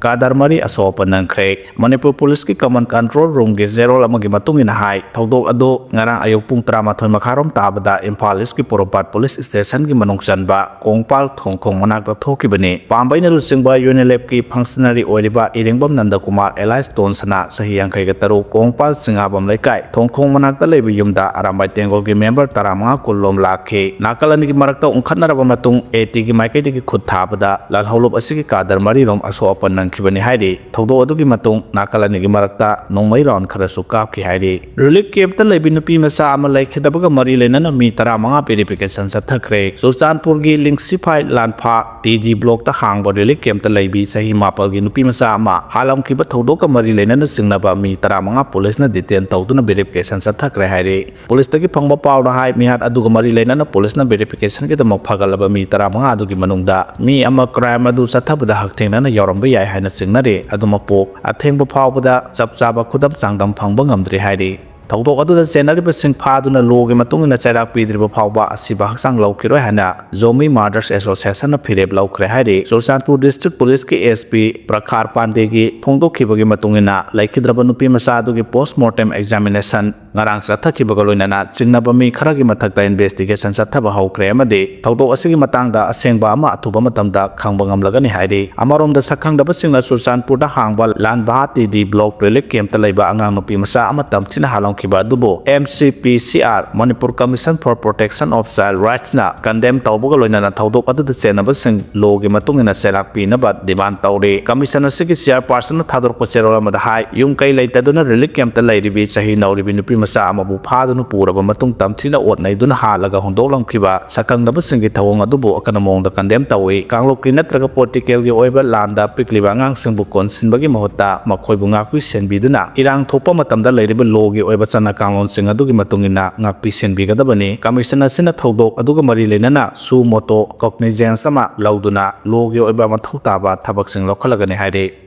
ꯀꯥꯗꯔ ꯃꯔꯤ ꯑꯁꯣꯛ ꯑꯄꯟ ꯅꯪꯈ꯭ꯔꯦ꯫ ꯃꯅꯤꯄꯨꯔ ꯄꯨꯂꯤꯁꯀꯤ ꯀꯃꯟ ꯀꯟꯇ꯭ꯔꯣꯜ ꯔꯨꯝꯒꯤ ꯖꯦꯔꯣꯜ ꯑꯃꯒꯤ ꯃꯇꯨꯡ ꯏꯟꯅ ꯍꯥꯏ, ꯊꯧꯗꯣꯛ ꯑꯗꯨ ꯉꯔꯥꯡ ꯑꯌꯨꯛ ꯄꯨꯡ ꯇꯔꯥꯃꯥꯊꯣꯏ ꯃꯈꯥꯏꯔꯣꯝ ꯇꯥꯕꯗ ꯏꯝꯐꯥꯜ ꯏꯁꯀꯤ ꯄꯣꯔꯣꯝꯄꯥꯠ ꯄꯨꯂꯤꯁ ꯁ꯭ꯇꯦꯁꯟꯒꯤ ꯃꯅꯨꯡ ꯆꯟꯕ ꯀꯣꯡꯄꯥꯜ ꯊꯣꯡꯈꯣꯡ ꯃꯅꯥꯛꯇ ꯊꯣꯛꯈꯤꯕꯅꯤ꯫ ꯄꯥꯝꯕꯩꯅ ꯂꯨꯆꯤꯡꯕ ꯌꯨ ꯑꯦꯟ ꯑꯦꯜ ꯑꯦꯐꯀꯤ ꯐꯪꯁꯅꯔꯤ ꯑꯣꯏꯔꯤꯕ ꯏꯔꯦꯡꯕꯝ ꯅꯟꯗꯀꯨꯃꯥꯔ ꯑꯦꯂꯥꯏꯁ ꯇꯣꯟꯁꯅꯥ, ꯆꯍꯤ ꯌꯥꯡꯈꯩꯒ ꯇꯔꯨꯛ, ꯀꯣꯡꯄꯥꯜ ꯆꯤꯉꯥꯕꯝ ꯂꯩꯀꯥꯏ ꯊꯣꯡꯈꯣꯡ ꯃꯅꯥꯛꯇ ꯂꯩꯕ ꯌꯨꯝꯗ ꯑꯔꯥꯝꯕꯥꯏ ꯇꯦꯡꯒꯣꯜꯒꯤ ꯃꯦꯝꯕꯔ ꯇꯔꯥꯃꯉꯥ ꯀꯨꯟ ꯂꯣꯝ ꯂꯥꯛꯈꯤ꯫ ꯅꯥꯀꯜ ꯑꯅꯤꯒꯤ ꯃꯔꯛꯇ ꯎꯪꯈꯠꯅꯔꯕ ꯃꯇꯨꯡ ꯑꯦ ꯇꯤꯒꯤ ꯃꯥꯏꯀꯩꯗꯒꯤ ꯈꯨꯠ ꯊꯥꯕꯗ ꯂꯥꯜꯍꯧꯂꯨꯞ ꯑꯁꯤꯒꯤ ꯀꯥꯗꯔ ꯃꯔꯤꯔꯣꯝ ꯑꯁꯣꯛ ꯑꯄꯟ ꯅꯪꯈꯤꯕꯅꯤ ꯍꯥꯏꯔꯤ꯫ ꯊꯧꯗꯣꯛ ꯑꯗꯨꯒꯤ ꯃꯇꯨꯡ ꯅꯥꯀꯜ ꯑꯅꯤꯒꯤ ꯃꯔꯛꯇ ꯅꯣꯡꯃꯩ ꯔꯥꯎꯟ ꯈꯔꯁꯨ ꯀꯥꯞꯈꯤ ꯍꯥꯏꯔꯤ꯫ ꯔꯤꯂꯤꯐ ꯀꯦꯝꯞꯇ ꯂꯩꯕꯤ ꯅꯨꯄꯤ ꯃꯆꯥ ꯑꯃ ꯂꯩꯈꯤꯗꯕꯒ ꯃꯔꯤ ꯂꯩꯅꯅ ꯃꯤ ꯇꯔꯥꯃꯉꯥ ꯚꯦꯔꯤꯐꯤꯀꯦꯁꯟ ꯆꯠꯊꯈ꯭ꯔꯦ꯫ ꯆꯨꯔꯆꯥꯟꯄꯨꯔꯒꯤ ꯂꯤꯡꯁꯤꯐꯥꯏ ꯂꯥꯟꯐꯥ ꯇꯤ ꯗꯤ ꯕ꯭ꯂꯣꯛꯇ ꯍꯥꯡꯕ ꯔꯤꯂꯤꯐ ꯀꯦꯝꯞꯇ ꯂꯩꯕꯤ ꯆꯍꯤ ꯃꯥꯄꯜꯒꯤ ꯅꯨꯄꯤ ꯃꯆꯥ ꯑꯃ ꯍꯥꯠꯂꯝꯈꯤꯕ ꯊꯧꯗꯣꯛꯀ ꯃꯔꯤ ꯂꯩꯅꯅ ꯆꯤꯡꯅꯕ ꯃꯤ ꯇꯔꯥꯃꯉꯥ ꯄꯨꯂꯤꯁꯅ ꯗꯤꯇꯦꯟ ꯇꯧꯗꯨꯅ ꯚꯦꯔꯤꯐꯤꯀꯦꯁꯟ ꯆꯠꯊꯈ꯭ꯔꯦ ꯍꯥꯏꯔꯤ꯫ ꯄꯨꯂꯤꯁꯇꯒꯤ ꯐꯪꯕ ꯄꯥꯎꯅ ꯍꯥꯏ, ꯃꯤꯍꯥꯠ ꯑꯗꯨꯒ ꯃꯔꯤ ꯂꯩꯅꯅ ꯄꯨꯂꯤꯁꯅ ꯚꯦꯔꯤꯐꯤꯀꯦꯁꯟꯒꯤꯗꯃꯛ ꯐꯒꯠꯂꯕ ꯃꯤ ꯇꯔꯥꯃꯉꯥ ꯑꯗꯨꯒꯤ ꯃꯅꯨꯡꯗ ꯃꯤ ꯑꯃ ꯀ꯭ꯔꯥꯏꯝ ꯑꯗꯨ ꯆꯠꯊꯕꯗ ꯍꯛꯊꯦꯡꯅꯅ ꯌꯥꯎꯔꯝꯕ ꯌꯥꯏ ꯍꯥꯏꯅ ꯆꯤꯡꯅꯔꯤ꯫ ꯑꯗꯨꯃꯛꯄꯨ ꯑꯊꯦꯡꯕ ꯐꯥꯎꯕꯗ ꯆꯞ ꯆꯥꯕ ꯈꯨꯗꯝ ꯆꯥꯡꯗꯝ ꯐꯪꯕ ꯉꯝꯗ꯭ꯔꯤ ꯍꯥꯏꯔꯤ꯫ ꯊꯧꯗꯣꯛ ꯑꯗꯨꯗ ꯆꯦꯟꯅꯔꯤꯕꯁꯤꯡ ꯐꯥꯗꯨꯅ ꯂꯣꯒꯤ ꯃꯇꯨꯡ ꯏꯟꯅ ꯆꯩꯔꯥꯛ ꯄꯤꯗ꯭ꯔꯤꯕ ꯐꯥꯎꯕ ꯑꯁꯤꯕ ꯍꯛꯆꯥꯡ ꯂꯧꯈꯤꯔꯣꯏ ꯍꯥꯏꯅ ꯖꯣꯃꯤ ꯃꯥꯔꯗꯔꯁ ꯑꯦꯁꯣꯁꯤꯌꯦꯁꯟꯅ ꯐꯤꯔꯦꯞ ꯂꯧꯈ꯭ꯔꯦ ꯍꯥꯏꯔꯤ꯫ ꯆꯨꯔꯆꯥꯟꯄꯨꯔ ꯗꯤꯁꯇ꯭ꯔꯤꯛ ꯄꯨꯂꯤꯁꯀꯤ ꯑꯦꯁ ꯄꯤ ꯄ꯭ꯔꯈꯥꯔ ꯄꯥꯟꯗꯦꯒꯤ ꯐꯣꯡꯗꯣꯛꯈꯤꯕꯒꯤ ꯃꯇꯨꯡ ꯏꯟꯅ ꯂꯩꯈꯤꯗ꯭ꯔꯕ ꯅꯨꯄꯤ ꯃꯆꯥ ꯑꯗꯨꯒꯤ ꯄꯣꯁꯃꯣꯔꯇꯦꯝ ꯑꯦꯛꯖꯥꯃꯤꯅꯦꯁꯟ ꯉꯔꯥꯡ ꯆꯠꯊꯈꯤꯕꯒ ꯂꯣꯏꯅꯅ ꯆꯤꯡꯅꯕ ꯃꯤ ꯈꯔꯒꯤ ꯃꯊꯛꯇ ꯏꯟꯚꯦꯁꯇꯤꯒꯦꯁꯟ ꯆꯠꯊꯕ ꯍꯧꯈ꯭ꯔꯦ ꯑꯃꯗꯤ ꯊꯧꯗꯣꯛ ꯑꯁꯤꯒꯤ ꯃꯇꯥꯡꯗ ꯑꯁꯦꯡꯕ ꯑꯃ ꯑꯊꯨꯕ ꯃꯇꯝꯗ ꯈꯪꯕ ꯉꯝꯂꯒꯅꯤ ꯍꯥꯏꯔꯤ꯫ ꯑꯃꯔꯣꯝꯗ ꯁꯛꯈꯪꯗꯕꯁꯤꯡꯅ ꯆꯨꯔꯆꯥꯟꯄꯨꯔꯗ ꯍꯥꯡꯕ ꯂꯥꯟꯚꯥ ꯇꯤ ꯗꯤ ꯕ꯭ꯂꯣꯛ ꯔꯤꯂꯤꯐ ꯀꯦꯝꯞꯇ ꯂꯩꯕ ꯑꯉꯥꯡ ꯅꯨꯄꯤ ꯃꯆꯥ ꯑꯃ ꯇꯝꯊꯤꯅ ꯍꯥꯠꯂꯝꯈꯤꯕ ꯑꯗꯨꯕꯨ M C P C R, Manipur Commission for Protection of Child Rights ꯅ ꯀꯟꯗꯦꯝ ꯇꯧꯕꯒ ꯂꯣꯏꯅꯅ ꯊꯧꯗꯣꯛ ꯑꯗꯨꯗ ꯆꯦꯟꯅꯕꯁꯤꯡ ꯂꯣꯒꯤ ꯃꯇꯨꯡ ꯏꯟꯅ ꯆꯩꯔꯥꯛ ꯄꯤꯅꯕ ꯗꯤꯃꯥꯟ ꯇꯧꯔꯤ꯫ ꯀꯃꯤꯁꯟ ꯑꯁꯤꯒꯤ ꯆꯤꯌꯥꯔꯄꯥꯔꯁꯟꯅ ꯊꯥꯗꯣꯔꯛꯄ ꯆꯦꯔꯣꯜ ꯑꯃꯗ ꯍꯥꯏ, ꯌꯨꯝ ꯀꯩ ꯂꯩꯇꯗꯨꯅ ꯔꯤꯂꯤꯐ ꯀꯦꯝꯞꯇ ꯂꯩꯔꯤꯕꯤ ꯆꯍꯤ ꯅꯧꯔꯤꯕꯤ ꯅꯨꯄꯤ ꯃꯆꯥ ꯑꯃꯕꯨ ꯐꯥꯗꯨꯅ ꯄꯨꯔꯕ ꯃꯇꯨꯡ ꯇꯝꯊꯤꯅ ꯑꯣꯠ ꯅꯩꯗꯨꯅ ꯍꯥꯠꯂꯒ ꯍꯨꯟꯗꯣꯛꯂꯝꯈꯤꯕ ꯁꯛꯈꯪꯗꯕꯁꯤꯡꯒꯤ ꯊꯧꯑꯣꯡ ꯑꯗꯨꯕꯨ ꯑꯀꯟꯕ ꯃꯑꯣꯡꯗ ꯀꯟꯗꯦꯝ ꯇꯧꯏ꯫ ꯀꯥꯡꯂꯨꯞꯀꯤ ꯅꯠꯇ꯭ꯔꯒ ꯄꯣꯂꯤꯇꯤꯀꯦꯜꯒꯤ ꯑꯣꯏꯕ ꯂꯥꯟꯗ ꯄꯤꯛꯂꯤꯕ ꯑꯉꯥꯡꯁꯤꯡꯕꯨ ꯀꯣꯟꯁꯤꯟꯕꯒꯤ ꯃꯍꯨꯠꯇ ꯃꯈꯣꯏꯕꯨ ꯉꯥꯛꯄꯤ ꯁꯦꯟꯕꯤꯗꯨꯅ ꯏꯔꯥꯡ ꯊꯣꯛꯄ ꯃꯇꯝꯗ ꯂꯩꯔꯤꯕ ꯂꯣꯒꯤ ꯑꯣꯏꯕ ꯆꯠꯅ ꯀꯥꯡꯂꯣꯟꯁꯤꯡ ꯑꯗꯨꯒꯤ ꯃꯇꯨꯡ ꯏꯟꯅ ꯉꯥꯛꯄꯤ ꯁꯦꯟꯕꯤꯒꯗꯕꯅꯤ꯫ ꯀꯃꯤꯁꯟ ꯑꯁꯤꯅ ꯊꯧꯗꯣꯛ ꯑꯗꯨꯒ ꯃꯔꯤ ꯂꯩꯅꯅ suo motu cognizance ꯑꯃ ꯂꯧꯗꯨꯅ ꯂꯣꯒꯤ ꯑꯣꯏꯕ ꯃꯊꯧ ꯇꯥꯕ ꯊꯕꯛꯁꯤꯡ ꯂꯧꯈꯠꯂꯒꯅꯤ ꯍꯥꯏꯔꯤ꯫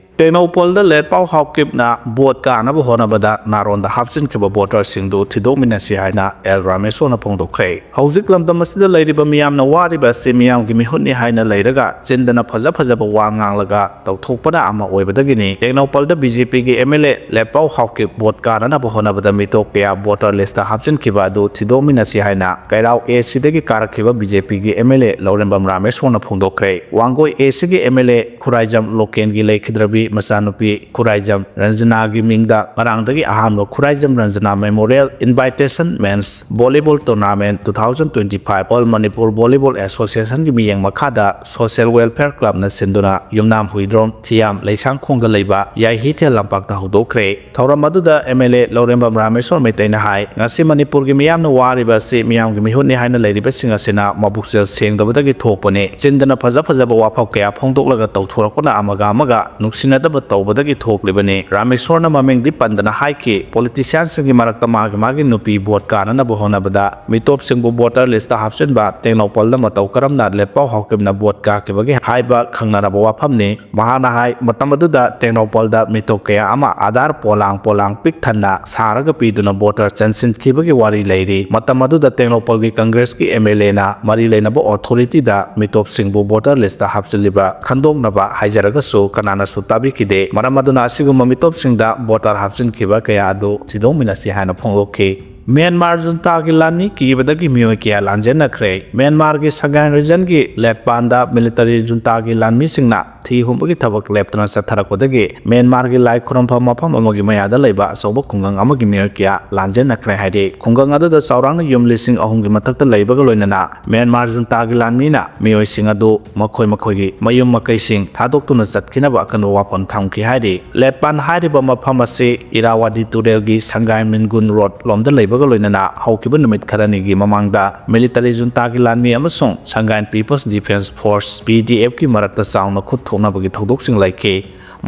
ꯇꯦꯡꯅꯧꯄꯜꯗ ꯂꯦꯠꯄꯥꯎ ꯍꯥꯎꯀꯤꯞꯅ ꯚꯣꯠ ꯀꯥꯅꯕ ꯍꯣꯠꯅꯕꯗ ꯅꯥꯔꯣꯟꯗ ꯍꯥꯞꯆꯤꯟꯈꯤꯕ ꯚꯣꯇꯔꯁꯤꯡꯗꯨ ꯊꯤꯗꯣꯛꯃꯤꯟꯅꯁꯤ ꯍꯥꯏꯅ ꯑꯦꯜ ꯔꯥꯃꯦꯁꯣꯔꯅ ꯐꯣꯡꯗꯣꯛꯈ꯭ꯔꯦ꯫ ꯍꯧꯖꯤꯛ ꯂꯝꯗꯝ ꯑꯁꯤꯗ ꯂꯩꯔꯤꯕ ꯃꯤꯌꯥꯝꯅ ꯋꯥꯔꯤꯕ ꯑꯁꯤ ꯃꯤꯌꯥꯝꯒꯤ ꯃꯤꯍꯨꯠꯅꯤ ꯍꯥꯏꯅ ꯂꯩꯔꯒ ꯆꯤꯟꯗꯅ ꯐꯖ ꯐꯖꯕ ꯋꯥ ꯉꯥꯡꯂꯒ ꯇꯧꯊꯣꯛꯄꯅ ꯑꯃ ꯑꯣꯏꯕꯗꯒꯤꯅꯤ꯫ ꯇꯦꯡꯅꯧꯄꯜꯗ ꯕꯤ ꯖꯦ ꯄꯤꯒꯤ ꯑꯦꯝ ꯑꯦꯜ ꯑꯦ ꯂꯦꯠꯄꯥꯎ ꯍꯥꯎꯀꯤꯞ ꯚꯣꯠ ꯀꯥꯅꯅꯕ ꯍꯣꯠꯅꯕꯗ ꯃꯤꯇꯣꯞ ꯀꯌꯥ ꯚꯣꯇꯔ ꯂꯤꯁꯇ ꯍꯥꯞꯆꯤꯟꯈꯤꯕ ꯑꯗꯨ ꯊꯤꯗꯣꯛꯃꯤꯟꯅꯁꯤ ꯍꯥꯏꯅ ꯀꯩꯔꯥꯎ ꯑꯦ ꯁꯤꯗꯒꯤ ꯀꯥꯔꯛꯈꯤꯕ ꯕꯤ ꯖꯦ ꯄꯤꯒꯤ ꯑꯦꯝ ꯑꯦꯜ ꯑꯦ ꯂꯧꯔꯦꯝꯕꯝ ꯔꯥꯃꯦꯁꯣꯔꯅ ꯐꯣꯡꯗꯣꯛꯈ꯭ꯔꯦ꯫ ꯋꯥꯡꯒꯣꯏ ꯑꯦ ꯁꯤꯒꯤ ꯑꯦꯝ ꯑꯦꯜ ꯑꯦ ꯈꯨꯔꯥꯏꯖꯝ ꯂꯣꯀꯦꯟꯒꯤ ꯂꯩꯈꯤꯗ꯭ꯔꯕꯤ ꯃꯆꯥꯅꯨꯄꯤ ꯈꯨꯔꯥꯏꯖꯝ ꯔꯟꯖꯅꯥꯒꯤ ꯃꯤꯡꯗ ꯉꯔꯥꯡꯗꯒꯤ ꯑꯍꯥꯟꯕ Khuraijam Ranjana memorial invitation men's volleyball tournament two thousand twenty five All Manipur Volleyball Associationꯒꯤ ꯃꯤꯠꯌꯦꯡ ꯃꯈꯥꯗ ꯁꯣꯁꯤꯌꯦꯜ ꯋꯦꯜꯐꯤꯌꯔ ꯀ꯭ꯂꯕꯅ ꯁꯤꯟꯗꯨꯅ ꯌꯨꯝꯅꯥꯝ ꯍꯨꯏꯗ꯭ꯔꯣꯝ ꯊꯤꯌꯥꯝ ꯂꯩꯁꯥꯡꯈꯣꯡꯗ ꯂꯩꯕ ꯌꯥꯏꯍꯤꯊꯦꯜ ꯂꯝꯄꯥꯛꯇ ꯍꯧꯗꯣꯛꯈ꯭ꯔꯦ꯫ ꯊꯧꯔꯝ ꯑꯗꯨꯗ ꯑꯦꯝ ꯑꯦꯜ ꯑꯦ ꯂꯧꯔꯦꯝꯕꯝ ꯔꯥꯃꯦꯁꯣꯔ ꯃꯩꯇꯩꯅ ꯍꯥꯏ, ꯉꯁꯤ ꯃꯅꯤꯄꯨꯔꯒꯤ ꯃꯤꯌꯥꯝꯅ ꯋꯥꯔꯤꯕ ꯑꯁꯤ ꯃꯤꯌꯥꯝꯒꯤ ꯃꯤꯍꯨꯠꯅꯤ ꯍꯥꯏꯅ ꯂꯩꯔꯤꯕꯁꯤꯡ ꯑꯁꯤꯅ ꯃꯕꯨꯛꯆꯦꯜ ꯁꯦꯡꯗꯕꯗꯒꯤ ꯊꯣꯛꯄꯅꯤ꯫ ꯆꯤꯟꯗꯅ ꯐꯖ ꯐꯖꯕ ꯋꯥꯐꯝ ꯀꯌꯥ ꯐꯣꯡꯗꯣꯛꯂꯒ ꯇꯧꯊꯣꯔꯛꯄꯅ ꯑꯃꯒ ꯑꯃꯒ ꯅꯨꯡꯁꯤꯅ ꯅꯠꯇꯕ ꯇꯧꯕꯗꯒꯤ ꯊꯣꯛꯂꯤꯕꯅꯤ꯫ ꯔꯥꯃꯦꯁꯣꯔꯅ ꯃꯃꯤꯡꯗꯤ ꯄꯟꯗꯅ ꯍꯥꯏꯈꯤ, ꯄꯣꯂꯤꯇꯤꯁꯤꯌꯥꯟꯁꯤꯡꯒꯤ ꯃꯔꯛꯇ ꯃꯥꯒꯤ ꯃꯥꯒꯤ ꯅꯨꯄꯤ ꯚꯣꯠ ꯀꯥꯅꯅꯕ ꯍꯣꯠꯅꯕꯗ ꯃꯤꯇꯣꯞꯁꯤꯡꯕꯨ ꯚꯣꯇꯔ ꯂꯤꯁꯇ ꯍꯥꯞꯆꯤꯟꯕ ꯇꯦꯡꯅꯧꯄꯜꯗ ꯃꯇꯧ ꯀꯔꯝꯅ ꯂꯦꯞꯄꯥꯎ ꯍꯥꯎꯀꯤꯞꯅ ꯚꯣꯠ ꯀꯥꯈꯤꯕꯒꯦ ꯍꯥꯏꯕ ꯈꯪꯅꯔꯕ ꯋꯥꯐꯝꯅꯤ꯫ ꯃꯍꯥꯛꯅ ꯍꯥꯏ, ꯃꯇꯝ ꯑꯗꯨꯗ ꯇꯦꯡꯅꯧꯄꯜꯗ ꯃꯤꯇꯣꯞ ꯀꯌꯥ ꯑꯃ ꯑꯥꯙꯥꯔ ꯄꯣꯂꯥꯡ ꯄꯣꯂꯥꯡ ꯄꯤꯛ ꯊꯟꯅ ꯁꯥꯔꯒ ꯄꯤꯗꯨꯅ ꯚꯣꯇꯔ ꯆꯟꯁꯤꯟꯈꯤꯕꯒꯤ ꯋꯥꯔꯤ ꯂꯩꯔꯤ꯫ ꯃꯇꯝ ꯑꯗꯨꯗ ꯇꯦꯡꯅꯧꯄꯜꯒꯤ ꯀꯪꯒ꯭ꯔꯦꯁꯀꯤ ꯑꯦꯝ ꯑꯦꯜ ꯑꯦꯅ ꯃꯔꯤ ꯂꯩꯅꯕ ꯑꯣꯊꯣꯔꯤꯇꯤꯗ ꯃꯤꯇꯣꯞꯁꯤꯡꯕꯨ ꯚꯣꯇꯔ ꯂꯤꯁꯇ ꯍꯥꯞꯆꯤꯜꯂꯤꯕ ꯈꯟꯗꯣꯛꯅꯕ ꯍꯥꯏꯖꯔꯒꯁꯨ ꯀꯅꯥꯅꯁꯨ ꯇꯥꯕꯤꯈꯤꯗꯦ꯫ ꯃꯔꯝ ꯑꯗꯨꯅ ꯑꯁꯤꯒꯨꯝꯕ ꯃꯤꯇꯣꯞꯁꯤꯡꯗ ꯚꯣꯇꯔ ꯍꯥꯞꯆꯤꯟꯈꯤꯕ ꯀꯌꯥ ꯑꯗꯨ ꯊꯤꯗꯣꯛꯃꯤꯟꯅꯁꯤ ꯍꯥꯏꯅ ꯐꯣꯡꯗꯣꯛꯈꯤ꯫ ꯃ꯭ꯌꯥꯟꯃꯥꯔ ꯖꯨꯟꯇꯥꯒꯤ ꯂꯥꯟꯃꯤ ꯀꯤꯕꯗꯒꯤ ꯃꯤꯑꯣꯏ ꯀꯌꯥ ꯂꯥꯟꯖꯦꯟꯅꯈ꯭ꯔꯦ꯫ ꯃ꯭ꯌꯥꯟꯃꯥꯔꯒꯤ ꯁꯒꯥꯏꯟ ꯔꯤꯖꯟꯒꯤ ꯂꯦꯠꯄꯥꯟꯗ ꯃꯤꯂꯤꯇꯔꯤ ꯖꯨꯟꯇꯥꯒꯤ ꯂꯥꯟꯃꯤꯁꯤꯡꯅ ꯊꯤ ꯍꯨꯝꯕꯒꯤ ꯊꯕꯛ ꯂꯦꯞꯇꯅ ꯆꯠꯊꯔꯛꯄꯗꯒꯤ ꯃ꯭ꯌꯥꯟꯃꯥꯔꯒꯤ ꯂꯥꯏ ꯈꯨꯔꯨꯝꯐꯝ ꯃꯐꯝ ꯑꯃꯒꯤ ꯃꯌꯥꯗ ꯂꯩꯕ ꯑꯆꯧꯕ ꯈꯨꯡꯒꯪ ꯑꯃꯒꯤ ꯃꯤꯑꯣꯏ ꯀꯌꯥ ꯂꯥꯟꯖꯦꯟꯅꯈ꯭ꯔꯦ ꯍꯥꯏꯔꯤ꯫ ꯈꯨꯡꯒꯪ ꯑꯗꯨꯗ ꯆꯥꯎꯔꯥꯛꯅ ꯌꯨꯝ ꯂꯤꯁꯤꯡ ꯑꯍꯨꯝꯒꯤ ꯃꯊꯛꯇ ꯂꯩꯕꯒ ꯂꯣꯏꯅꯅ ꯃ꯭ꯌꯥꯟꯃꯥꯔ ꯖꯨꯟꯇꯥꯒꯤ ꯂꯥꯟꯃꯤꯅ ꯃꯤꯑꯣꯏꯁꯤꯡ ꯑꯗꯨ ꯃꯈꯣꯏ ꯃꯈꯣꯏꯒꯤ ꯃꯌꯨꯝ ꯃꯀꯩꯁꯤꯡ ꯊꯥꯗꯣꯛꯇꯨꯅ ꯆꯠꯈꯤꯅꯕ ꯑꯀꯟꯕ ꯋꯥꯐꯝ ꯊꯝꯈꯤ ꯍꯥꯏꯔꯤ꯫ ꯂꯦꯠꯄꯥꯟ ꯍꯥꯏꯔꯤꯕ ꯃꯐꯝ ꯑꯁꯤ ꯏꯔꯥꯋꯥꯗꯤ ꯇꯨꯔꯦꯜꯒꯤ ꯁꯪꯒꯥꯏ ꯃꯤꯟꯒꯨꯟ ꯔꯣꯗ ꯂꯣꯝꯗ ꯂꯩꯕꯒ ꯂꯣꯏꯅꯅ ꯍꯧꯈꯤꯕ ꯅꯨꯃꯤꯠ ꯈꯔꯅꯤꯒꯤ ꯃꯃꯥꯡꯗ ꯃꯤꯂꯤꯇꯔꯤ ꯖꯨꯟꯇꯥꯒꯤ ꯂꯥꯟꯃꯤ ꯑꯃꯁꯨꯡ ꯁꯪꯒꯥꯏꯟ ꯄꯤꯄꯜꯁ ꯗꯤꯐꯦꯟꯁ ꯐꯣꯔꯁ, ꯄꯤ ꯗꯤ ꯑꯦꯐꯀꯤ ꯃꯔꯛꯇ ꯆꯥꯎꯅ ꯈꯨꯠ ꯊꯣꯛꯅꯕꯒꯤ ꯊꯧꯗꯣꯛꯁꯤꯡ ꯂꯩꯈꯤ꯫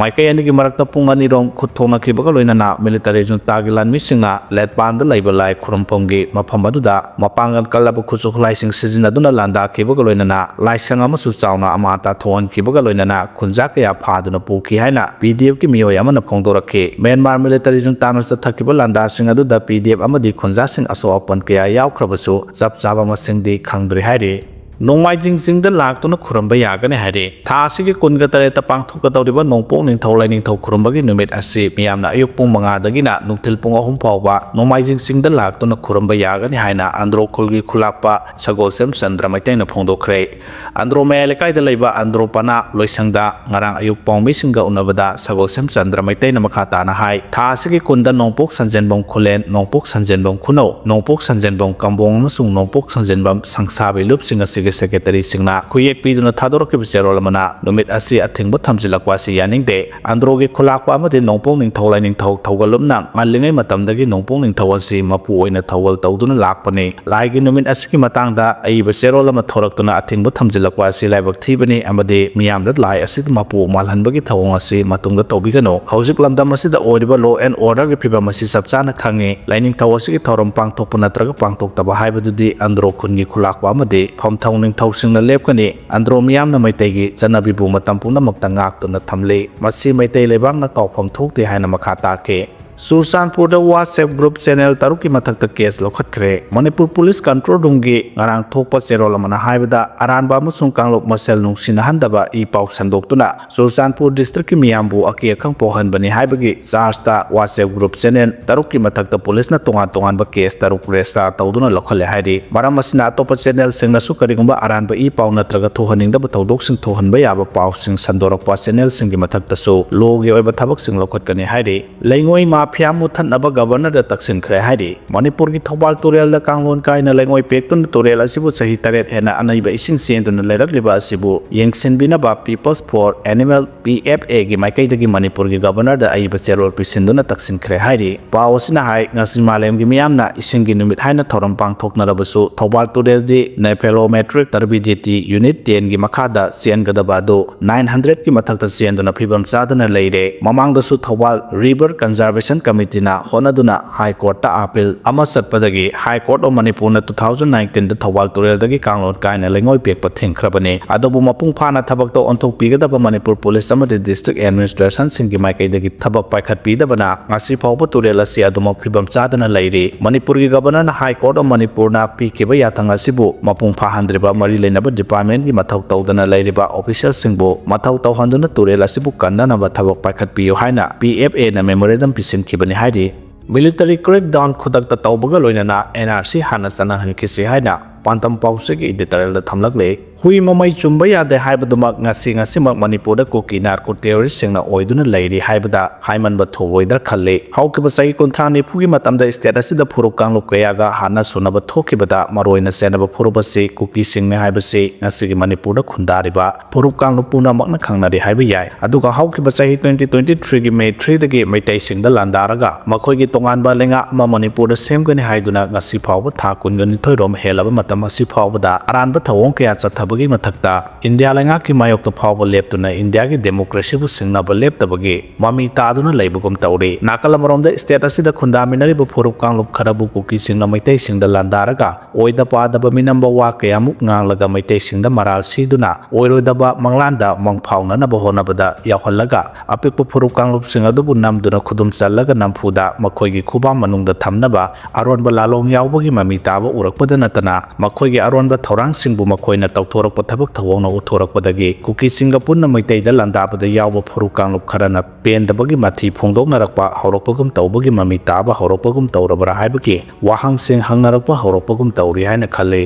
ꯃꯥꯏꯀꯩ ꯑꯅꯤꯒꯤ ꯃꯔꯛꯇ ꯄꯨꯡ ꯑꯅꯤꯔꯣꯝ ꯈꯨꯠ ꯊꯣꯛꯅꯈꯤꯕꯒ ꯂꯣꯏꯅꯅ ꯃꯤꯂꯤꯇꯔꯤ ꯖꯨꯟꯇꯥꯒꯤ ꯂꯥꯟꯃꯤꯁꯤꯡꯅ ꯂꯦꯠꯄꯥꯟꯗ ꯂꯩꯕ ꯂꯥꯏ ꯈꯨꯔꯨꯝꯐꯝꯒꯤ ꯃꯐꯝ ꯑꯗꯨꯗ ꯃꯄꯥꯡꯒꯜ ꯀꯜꯂꯕ ꯈꯨꯠꯁꯨ ꯈꯨꯠꯂꯥꯏꯁꯤꯡ ꯁꯤꯖꯤꯟꯅꯗꯨꯅ ꯂꯥꯟꯗꯥꯈꯤꯕꯒ ꯂꯣꯏꯅꯅ ꯂꯥꯏꯁꯪ ꯑꯃꯁꯨ ꯆꯥꯎꯅ ꯑꯃꯥꯡ ꯑꯇꯥ ꯊꯣꯛꯍꯟꯈꯤꯕꯒ ꯂꯣꯏꯅꯅ ꯈꯨꯟꯖꯥ ꯀꯌꯥ ꯐꯥꯗꯨꯅ ꯄꯨꯈꯤ ꯍꯥꯏꯅ ꯄꯤ ꯗꯤ ꯑꯦꯐꯀꯤ ꯃꯤꯑꯣꯏ ꯑꯃꯅ ꯐꯣꯡꯗꯣꯔꯛꯈꯤ꯫ ꯃ꯭ꯌꯥꯟꯃꯥꯔ ꯃꯤꯂꯤꯇꯔꯤ ꯖꯨꯟꯇꯥꯅ ꯆꯠꯊꯈꯤꯕ ꯂꯥꯟꯗꯥꯁꯤꯡ ꯑꯗꯨꯗ ꯄꯤ ꯗꯤ ꯑꯦꯐ ꯑꯃꯗꯤ ꯈꯨꯟꯖꯥꯁꯤꯡ ꯑꯁꯣꯛ ꯑꯄꯟ ꯀꯌꯥ ꯌꯥꯎꯈ꯭ꯔꯕꯁꯨ ꯆꯞ ꯆꯥꯕ ꯃꯁꯤꯡꯗꯤ ꯈꯪꯗ꯭ꯔꯤ ꯍꯥꯏꯔꯤ꯫ ꯅꯣꯡꯃꯥꯏꯖꯤꯡ ꯆꯤꯡꯗ ꯂꯥꯛꯇꯨꯅ ꯈꯨꯔꯨꯝꯕ ꯌꯥꯒꯅꯤ ꯍꯥꯏꯔꯤ꯫ ꯊꯥ ꯑꯁꯤꯒꯤ ꯀꯨꯟꯒ ꯇꯔꯦꯠꯇ ꯄꯥꯡꯊꯣꯛꯀꯗꯧꯔꯤꯕ ꯅꯣꯡꯄꯣꯛ ꯅꯤꯡꯊꯧ ꯂꯥꯏꯅꯤꯡꯊꯧ ꯈꯨꯔꯨꯝꯕꯒꯤ ꯅꯨꯃꯤꯠ ꯑꯁꯤ ꯃꯤꯌꯥꯝꯅ ꯑꯌꯨꯛ ꯄꯨꯡ ꯃꯉꯥꯗꯒꯤꯅ ꯅꯨꯡꯊꯤꯜ ꯄꯨꯡ ꯑꯍꯨꯝ ꯐꯥꯎꯕ ꯅꯣꯡꯃꯥꯏꯖꯤꯡ ꯆꯤꯡꯗ ꯂꯥꯛꯇꯨꯅ ꯈꯨꯔꯨꯝꯕ ꯌꯥꯒꯅꯤ ꯍꯥꯏꯅ ꯑꯟꯗ꯭ꯔꯣ ꯈꯨꯜꯒꯤ ꯈꯨꯂꯥꯛꯄ ꯁꯒꯣꯜꯁꯦꯝ ꯆꯟꯗ꯭ꯔ ꯃꯩꯇꯩꯅ ꯐꯣꯡꯗꯣꯛꯈ꯭ꯔꯦ꯫ ꯑꯟꯗ꯭ꯔꯣ ꯃꯌꯥꯏ ꯂꯩꯀꯥꯏꯗ ꯂꯩꯕ ꯑꯟꯗ꯭ꯔꯣ ꯄꯅꯥ ꯂꯣꯏꯁꯪꯗ ꯉꯔꯥꯡ ꯑꯌꯨꯛ ꯄꯥꯎꯃꯤꯁꯤꯡꯒ ꯎꯅꯕꯗ ꯁꯒꯣꯜꯁꯦꯝ ꯆꯟꯗ꯭ꯔ ꯃꯩꯇꯩꯅ ꯃꯈꯥ ꯇꯥꯅ ꯍꯥꯏ, ꯊꯥ ꯑꯁꯤꯒꯤ ꯀꯨꯟꯗ ꯅꯣꯡꯄꯣꯛ ꯁꯟꯖꯦꯟꯕꯝ ꯈꯨꯂꯦꯟ, ꯅꯣꯡꯄꯣꯛ ꯁꯟꯖꯦꯟꯕꯝ ꯈꯨꯅꯧ, ꯅꯣꯡꯄꯣꯛ ꯁꯟꯖꯦꯟꯕꯝ ꯀꯝꯕꯣꯡ ꯑꯃꯁꯨꯡ ꯅꯣꯡꯄꯣꯛ ꯁꯟꯖꯦꯟꯕꯝ ꯁꯪꯁꯥꯕꯤ ꯂꯨꯞꯁꯤꯡ ꯑꯁꯤ ꯒꯤ ꯁꯦꯀ꯭ꯔꯦꯇꯔꯤꯁꯤꯡꯅ ꯈꯨꯌꯦꯛ ꯄꯤꯗꯨꯅ ꯊꯥꯗꯣꯔꯛꯈꯤꯕ ꯆꯦꯔꯣꯜ ꯑꯃꯅ ꯅꯨꯃꯤꯠ ꯑꯁꯤ ꯑꯊꯤꯡꯕ ꯊꯝꯖꯤꯜꯂꯛꯄ ꯑꯁꯤ ꯌꯥꯅꯤꯡꯗꯦ꯫ ꯑꯟꯗ꯭ꯔꯣꯒꯤ ꯈꯨꯂꯥꯛꯄ ꯑꯃꯗꯤ ꯅꯣꯡꯄꯣꯛ ꯅꯤꯡꯊꯧ ꯂꯥꯏꯅꯤꯡꯊꯧ ꯊꯧꯒꯜꯂꯨꯞꯅ ꯉꯜꯂꯤꯉꯩ ꯃꯇꯝꯗꯒꯤ ꯅꯣꯡꯄꯣꯛ ꯅꯤꯡꯊꯧ ꯑꯁꯤ ꯃꯄꯨ ꯑꯣꯏꯅ ꯊꯧꯒꯜ ꯇꯧꯗꯨꯅ ꯂꯥꯛꯄꯅꯤ꯫ ꯂꯥꯏꯒꯤ ꯅꯨꯃꯤꯠ ꯑꯁꯤꯒꯤ ꯃꯇꯥꯡꯗ ꯑꯏꯕ ꯆꯦꯔꯣꯜ ꯑꯃ ꯊꯣꯔꯛꯇꯨꯅ ꯑꯊꯤꯡꯕ ꯊꯝꯖꯤꯜꯂꯛꯄ ꯑꯁꯤ ꯂꯥꯏꯕꯛ ꯊꯤꯕꯅꯤ ꯑꯃꯗꯤ ꯃꯤꯌꯥꯝꯗ ꯂꯥꯏ ꯑꯁꯤꯗ ꯃꯄꯨ ꯃꯥꯜꯍꯟꯕꯒꯤ ꯊꯧꯑꯣꯡ ꯑꯁꯤ ꯃꯇꯨꯡꯗ ꯇꯧꯕꯤꯒꯅꯨ꯫ ꯍꯧꯖꯤꯛ ꯂꯝꯗꯝ ꯑꯁꯤꯗ ꯑꯣꯏꯔꯤꯕ law and order ꯒꯤ ꯐꯤꯕꯝ ꯑꯁꯤ ꯆꯞ ꯆꯥꯅ ꯈꯪꯉꯤ꯫ ꯂꯥꯏꯅꯤꯡꯊꯧ ꯑꯁꯤꯒꯤ ꯊꯧꯔꯝ ꯄꯥꯡꯊꯣꯛꯄ ꯅꯠꯇ꯭ꯔꯒ ꯄꯥꯡꯊꯣꯛꯇꯕ ꯍꯥꯏꯕꯗꯨꯗꯤ ꯑꯟꯗ꯭ꯔꯣ ꯈꯨꯟꯒꯤ ꯈꯨꯂꯥꯛꯄ ꯑꯃꯗꯤ ꯐꯝꯊꯧ ꯅꯤꯡꯊꯧꯁꯤꯡꯅ ꯂꯦꯞꯀꯅꯤ꯫ ꯑꯟꯗ꯭ꯔꯣ ꯃꯤꯌꯥꯝꯅ ꯃꯩꯇꯩꯒꯤ ꯆꯠꯅꯕꯤꯕꯨ ꯃꯇꯝ ꯄꯨꯝꯅꯃꯛꯇ ꯉꯥꯛꯇꯨꯅ ꯊꯝꯂꯤ꯫ ꯃꯁꯤ ꯃꯩꯇꯩ ꯂꯩꯕꯥꯛꯅ ꯀꯥꯎꯐꯝ ꯊꯣꯛꯇꯦ ꯍꯥꯏꯅ ꯃꯈꯥ ꯇꯥꯈꯤ꯫ ꯆꯨꯔꯆꯥꯟꯄꯨꯔꯗ WhatsApp group channel ꯇꯔꯨꯛꯀꯤ ꯃꯊꯛꯇ case ꯂꯧꯈꯠꯈ꯭ꯔꯦ꯫ ꯃꯅꯤꯄꯨꯔ ꯄꯨꯂꯤꯁ control room ꯒꯤ ꯉꯔꯥꯡ ꯊꯣꯛꯄ ꯆꯦꯔꯣꯜ ꯑꯃꯅ ꯍꯥꯏꯕꯗ, ꯑꯔꯥꯟꯕ ꯑꯃꯁꯨꯡ ꯀꯥꯡꯂꯨꯞ ꯃꯁꯦꯜ ꯅꯨꯡꯁꯤꯅꯍꯟꯗꯕ ꯏ ꯄꯥꯎ ꯁꯟꯗꯣꯛꯇꯨꯅ ꯆꯨꯔꯆꯥꯟꯄꯨꯔ district ꯀꯤ ꯃꯤꯌꯥꯝꯕꯨ ꯑꯀꯤ ꯑꯈꯪ ꯄꯣꯛꯍꯟꯕꯅꯤ ꯍꯥꯏꯕꯒꯤ charge ꯇ WhatsApp group channel ꯇꯔꯨꯛꯀꯤ ꯃꯊꯛꯇ ꯄꯨꯂꯤꯁꯅ ꯇꯣꯉꯥꯟ ꯇꯣꯉꯥꯟꯕ case ꯇꯔꯨꯛ register ꯇꯧꯗꯨꯅ ꯂꯧꯈꯠꯂꯦ ꯍꯥꯏꯔꯤ꯫ ꯃꯔꯝ ꯑꯁꯤꯅ ꯑꯇꯣꯞꯄ channel ꯁꯤꯡꯅꯁꯨ ꯀꯔꯤꯒꯨꯝꯕ ꯑꯔꯥꯟꯕ ꯏ ꯄꯥꯎ ꯅꯠꯇ꯭ꯔꯒ ꯊꯣꯛꯍꯟꯅꯤꯡꯗꯕ ꯊꯧꯗꯣꯛꯁꯤꯡ ꯊꯣꯛꯍꯟꯕ ꯌꯥꯕ ꯄꯥꯎꯁꯤꯡ ꯁꯟꯗꯣꯔꯛꯄ channel ꯁꯤꯡꯒꯤ ꯃꯊꯛꯇꯁꯨ law ꯒꯤ ꯑꯣꯏꯕ ꯊꯕꯛꯁꯤꯡ ꯂꯧꯈꯠꯀꯅꯤ ꯍꯥꯏꯔꯤ꯫ ꯂꯩꯉꯣꯏ ꯃꯥꯐꯤꯌꯥ ꯃꯨꯠꯊꯠꯅꯕ Governor ꯗ ꯇꯛꯁꯤꯟꯈ꯭ꯔꯦ ꯍꯥꯏꯔꯤ꯫ ꯃꯅꯤꯄꯨꯔꯒꯤ ꯊꯧꯕꯥꯜ ꯇꯨꯔꯦꯜꯗ ꯀꯥꯡꯂꯣꯟ ꯀꯥꯏꯅ ꯂꯩꯉꯣꯏ ꯄꯦꯛꯇꯨꯅ ꯇꯨꯔꯦꯜ ꯑꯁꯤꯕꯨ ꯆꯍꯤ ꯇꯔꯦꯠ ꯍꯦꯟꯅ ꯑꯅꯩꯕ ꯏꯁꯤꯡ ꯆꯦꯟꯗꯨꯅ ꯂꯩꯔꯛꯂꯤꯕ ꯑꯁꯤꯕꯨ ꯌꯦꯡꯁꯤꯟꯕꯤꯅꯕ People's for Animal, P F A ꯒꯤ ꯃꯥꯏꯀꯩꯗꯒꯤ ꯃꯅꯤꯄꯨꯔꯒꯤ Governor ꯗ ꯑꯏꯕ ꯆꯦꯔꯣꯜ ꯄꯤꯁꯤꯟꯗꯨꯅ ꯇꯛꯁꯤꯟꯈ꯭ꯔꯦ ꯍꯥꯏꯔꯤ꯫ ꯄꯥꯎ ꯑꯁꯤꯅ ꯍꯥꯏ, ꯉꯁꯤ ꯃꯥꯂꯦꯝꯒꯤ ꯃꯤꯌꯥꯝꯅ ꯏꯁꯤꯡꯒꯤ ꯅꯨꯃꯤꯠ ꯍꯥꯏꯅ ꯊꯧꯔꯝ ꯄꯥꯡꯊꯣꯛꯅꯔꯕꯁꯨ, Thoubal ꯇꯨꯔꯦꯜꯗꯤ Nephelometric Turbidity Unit ten ꯒꯤ ꯃꯈꯥꯗ ꯆꯦꯟꯒꯗꯕ ꯑꯗꯨ nine hundred ꯀꯤ ꯃꯊꯛꯇ ꯆꯦꯟꯗꯨꯅ ꯐꯤꯕꯝ ꯆꯥꯗꯅ ꯂꯩꯔꯦ꯫ ꯃꯃꯥꯡꯗꯁꯨ ꯊꯧꯕꯥꯜ River Conservation Committee ꯅ ꯍꯣꯠꯅꯗꯨꯅ High Court ꯇ appeal ꯑꯃ ꯆꯠꯄꯗꯒꯤ High Court of Manipur ꯅ two thousand nineteen ꯗ ꯊꯧꯕꯥꯜ ꯇꯨꯔꯦꯜꯗꯒꯤ ꯀꯥꯡꯂꯣꯟ ꯀꯥꯏꯅ ꯂꯩꯉꯣꯏ ꯄꯦꯛꯄ ꯊꯤꯡꯈ꯭ꯔꯕꯅꯤ꯫ ꯑꯗꯨꯕꯨ ꯃꯄꯨꯡ ꯐꯥꯅ ꯊꯕꯛꯇ ꯑꯣꯟꯊꯣꯛꯄꯤꯒꯗꯕ ꯃꯅꯤꯄꯨꯔ ꯄꯨꯂꯤꯁ ꯑꯃꯗꯤ district administration ꯁꯤꯡꯒꯤ ꯃꯥꯏꯀꯩꯗꯒꯤ ꯊꯕꯛ ꯄꯥꯏꯈꯠꯄꯤꯗꯕꯅ ꯉꯁꯤ ꯐꯥꯎꯕ ꯇꯨꯔꯦꯜ ꯑꯁꯤ ꯑꯗꯨꯃꯛ ꯐꯤꯕꯝ ꯆꯥꯗꯅ ꯂꯩꯔꯤ꯫ ꯃꯅꯤꯄꯨꯔꯒꯤ Governor ꯅ High Court of Manipur ꯅ ꯄꯤꯈꯤꯕ ꯌꯥꯊꯪ ꯑꯁꯤꯕꯨ ꯃꯄꯨꯡ ꯐꯥꯍꯟꯗ꯭ꯔꯤꯕ ꯃꯔꯤ ꯂꯩꯅꯕ department ꯀꯤ ꯃꯊꯧ ꯇꯧꯗꯅ ꯂꯩꯔꯤꯕ official ꯁꯤꯡꯕꯨ ꯃꯊꯧ ꯇꯧꯍꯟꯗꯨꯅ ꯇꯨꯔꯦꯜ ꯑꯁꯤꯕꯨ ꯀꯟꯅꯅꯕ ꯊꯕꯛ ꯄꯥꯏꯈꯠꯄꯤꯌꯨ ꯍꯥꯏꯅ P F A ꯅ memorandum ꯄꯤꯁꯤꯟꯈꯤꯕꯅꯤ ꯍꯥꯏꯔꯤ꯫ Military crackdown ꯈꯨꯗꯛꯇ ꯇꯧꯕꯒ ꯂꯣꯏꯅꯅ N R C ꯍꯥꯟꯅ ꯆꯠꯅꯍꯟꯈꯤꯁꯤ ꯍꯥꯏꯅ ꯄꯥꯟꯗꯝ ꯄꯥꯎꯆꯦꯒꯤ editorial ꯗ ꯊꯝꯂꯛꯂꯦ꯫ ꯍꯨꯏ ꯃꯃꯩ ꯆꯨꯝꯕ ꯌꯥꯗꯦ ꯍꯥꯏꯕꯗꯨꯃꯛ ꯉꯁꯤ ꯉꯁꯤꯃꯛ ꯃꯅꯤꯄꯨꯔꯗ ꯀꯨꯀꯤ ꯅꯥꯔꯀꯣ ꯇꯦꯔꯣꯔꯤꯁꯁꯤꯡꯅ ꯑꯣꯏꯗꯨꯅ ꯂꯩꯔꯤ ꯍꯥꯏꯕꯗ ꯍꯥꯏꯃꯟꯕ ꯊꯣꯛꯂꯣꯏꯗ꯭ꯔꯥ ꯈꯜꯂꯤ꯫ ꯍꯧꯈꯤꯕ ꯆꯍꯤ ꯀꯨꯟꯊ꯭ꯔꯥ ꯅꯤꯐꯨꯒꯤ ꯃꯇꯝꯗ ꯁ꯭ꯇꯦꯠ ꯑꯁꯤꯗ ꯐꯨꯔꯨꯞ ꯀꯥꯡꯂꯨꯞ ꯀꯌꯥꯒ ꯍꯥꯠꯅ ꯁꯨꯅꯕ ꯊꯣꯛꯈꯤꯕꯗ ꯃꯔꯨꯑꯣꯏꯅ ꯆꯦꯟꯅꯕ ꯐꯨꯔꯨꯞ ꯑꯁꯤ ꯀꯨꯀꯤꯁꯤꯡꯅꯤ ꯍꯥꯏꯕꯁꯤ ꯉꯁꯤꯒꯤ ꯃꯅꯤꯄꯨꯔꯗ ꯈꯨꯟꯗꯥꯔꯤꯕ ꯐꯨꯔꯨꯞ ꯀꯥꯡꯂꯨꯞ ꯄꯨꯝꯅꯃꯛꯅ ꯈꯪꯅꯔꯤ ꯍꯥꯏꯕ ꯌꯥꯏ꯫ ꯑꯗꯨꯒ ꯍꯧꯈꯤꯕ ꯆꯍꯤ ꯇ꯭ꯋꯦꯟꯇꯤ ꯇ꯭ꯋꯦꯟꯇꯤ ꯊ꯭ꯔꯤꯒꯤ ꯃꯦ ꯊ꯭ꯔꯤꯗꯒꯤ ꯃꯩꯇꯩꯁꯤꯡꯗ ꯂꯥꯟꯗꯥꯔꯒ ꯃꯈꯣꯏꯒꯤ ꯇꯣꯉꯥꯟꯕ ꯂꯩꯉꯥꯛ ꯑꯃ ꯃꯅꯤꯄꯨꯔꯗ ꯁꯦꯝꯒꯅꯤ ꯍꯥꯏꯗꯨꯅ ꯉꯁꯤ ꯐꯥꯎꯕ ꯊꯥ ꯀꯨꯟꯒ ꯅꯤꯊꯣꯏꯔꯣꯝ ꯍꯦꯜꯂꯕ ꯃꯇꯝ ꯑꯁꯤ ꯐꯥꯎꯕꯗ ꯑꯔꯥꯟꯕ ꯊꯧꯑꯣꯡ ꯀꯌꯥ ꯆꯠꯊꯕꯒꯤ ꯃꯊꯛꯇ ꯏꯟꯗꯤꯌꯥ ꯂꯩꯉꯥꯛꯀꯤ ꯃꯥꯌꯣꯛꯇ ꯐꯥꯎꯕ ꯂꯦꯞꯇꯨꯅ ꯏꯟꯗꯤꯌꯥꯒꯤ ꯗꯦꯃꯣꯀ꯭ꯔꯦꯁꯤꯕꯨ ꯁꯤꯡꯅꯕ ꯂꯦꯞꯇꯕꯒꯤ ꯃꯃꯤ ꯇꯥꯗꯨꯅ ꯂꯩꯕꯒꯨꯝ ꯇꯧꯔꯤ꯫ ꯅꯥꯀꯜ ꯑꯃꯔꯣꯝꯗ ꯁ꯭ꯇꯦꯠ ꯑꯁꯤꯗ ꯈꯨꯟꯗꯥꯃꯤꯟꯅꯔꯤꯕ ꯐꯨꯔꯨꯞ ꯀꯥꯡꯂꯨꯞ ꯈꯔꯕꯨ ꯀꯨꯀꯤꯁꯤꯡꯅ ꯃꯩꯇꯩꯁꯤꯡꯗ ꯂꯥꯟꯗꯥꯔꯒ ꯑꯣꯏꯗ ꯄꯥꯗꯕ ꯃꯤꯅꯝꯕ ꯋꯥ ꯀꯌꯥꯃꯨꯛ ꯉꯥꯡꯂꯒ ꯃꯩꯇꯩꯁꯤꯡꯗ ꯃꯔꯥꯜ ꯁꯤꯗꯨꯅ ꯑꯣꯏꯔꯣꯏꯗꯕ ꯃꯪꯂꯥꯟꯗ ꯃꯪꯐꯥꯎꯅꯅꯕ ꯍꯣꯠꯅꯕꯗ ꯌꯥꯎꯍꯜꯂꯒ ꯑꯄꯤꯛꯄ ꯐꯨꯔꯨꯞ ꯀꯥꯡꯂꯨꯞꯁꯤꯡ ꯑꯗꯨꯕꯨ ꯅꯝꯗꯨꯅ ꯈꯨꯗꯨꯝ ꯆꯜꯂꯒ ꯅꯝꯐꯨꯗ ꯃꯈꯣꯏꯒꯤ ꯈꯨꯕꯥꯝ ꯃꯅꯨꯡꯗ ꯊꯝꯅꯕ ꯑꯔꯣꯟꯕ ꯂꯥꯂꯣꯡ ꯌꯥꯎꯕꯒꯤ ꯃꯃꯤ ꯇꯥꯕ ꯎꯔꯛꯄꯗ ꯅꯠꯇꯅ ꯃꯈꯣꯏꯒꯤ ꯑꯔꯣꯟꯕ ꯊꯧꯔꯥꯡꯁꯤꯡꯕꯨ ꯃꯈꯣꯏꯅ ꯇꯧꯊꯣꯔꯛꯄ ꯊꯕꯛ ꯊꯧꯑꯣꯡꯅ ꯎꯠꯊꯣꯔꯛꯄꯗꯒꯤ ꯀꯨꯀꯤꯁꯤꯡꯒ ꯄꯨꯟꯅ ꯃꯩꯇꯩꯗ ꯂꯥꯟꯗꯥꯕꯗ ꯌꯥꯎꯕ ꯐꯨꯔꯨꯞ ꯀꯥꯡꯂꯨꯞ ꯈꯔꯅ ꯄꯦꯟꯗꯕꯒꯤ ꯃꯊꯤ ꯐꯣꯡꯗꯣꯛꯅꯔꯛꯄ ꯍꯧꯔꯛꯄꯒꯨꯝ ꯇꯧꯕꯒꯤ ꯃꯃꯤ ꯇꯥꯕ ꯍꯧꯔꯛꯄꯒꯨꯝ ꯇꯧꯔꯕ꯭ꯔꯥ ꯍꯥꯏꯕꯒꯤ ꯋꯥꯍꯪꯁꯤꯡ ꯍꯪꯅꯔꯛꯄ ꯍꯧꯔꯛꯄꯒꯨꯝ ꯇꯧꯔꯤ ꯍꯥꯏꯅ ꯈꯜꯂꯤ꯫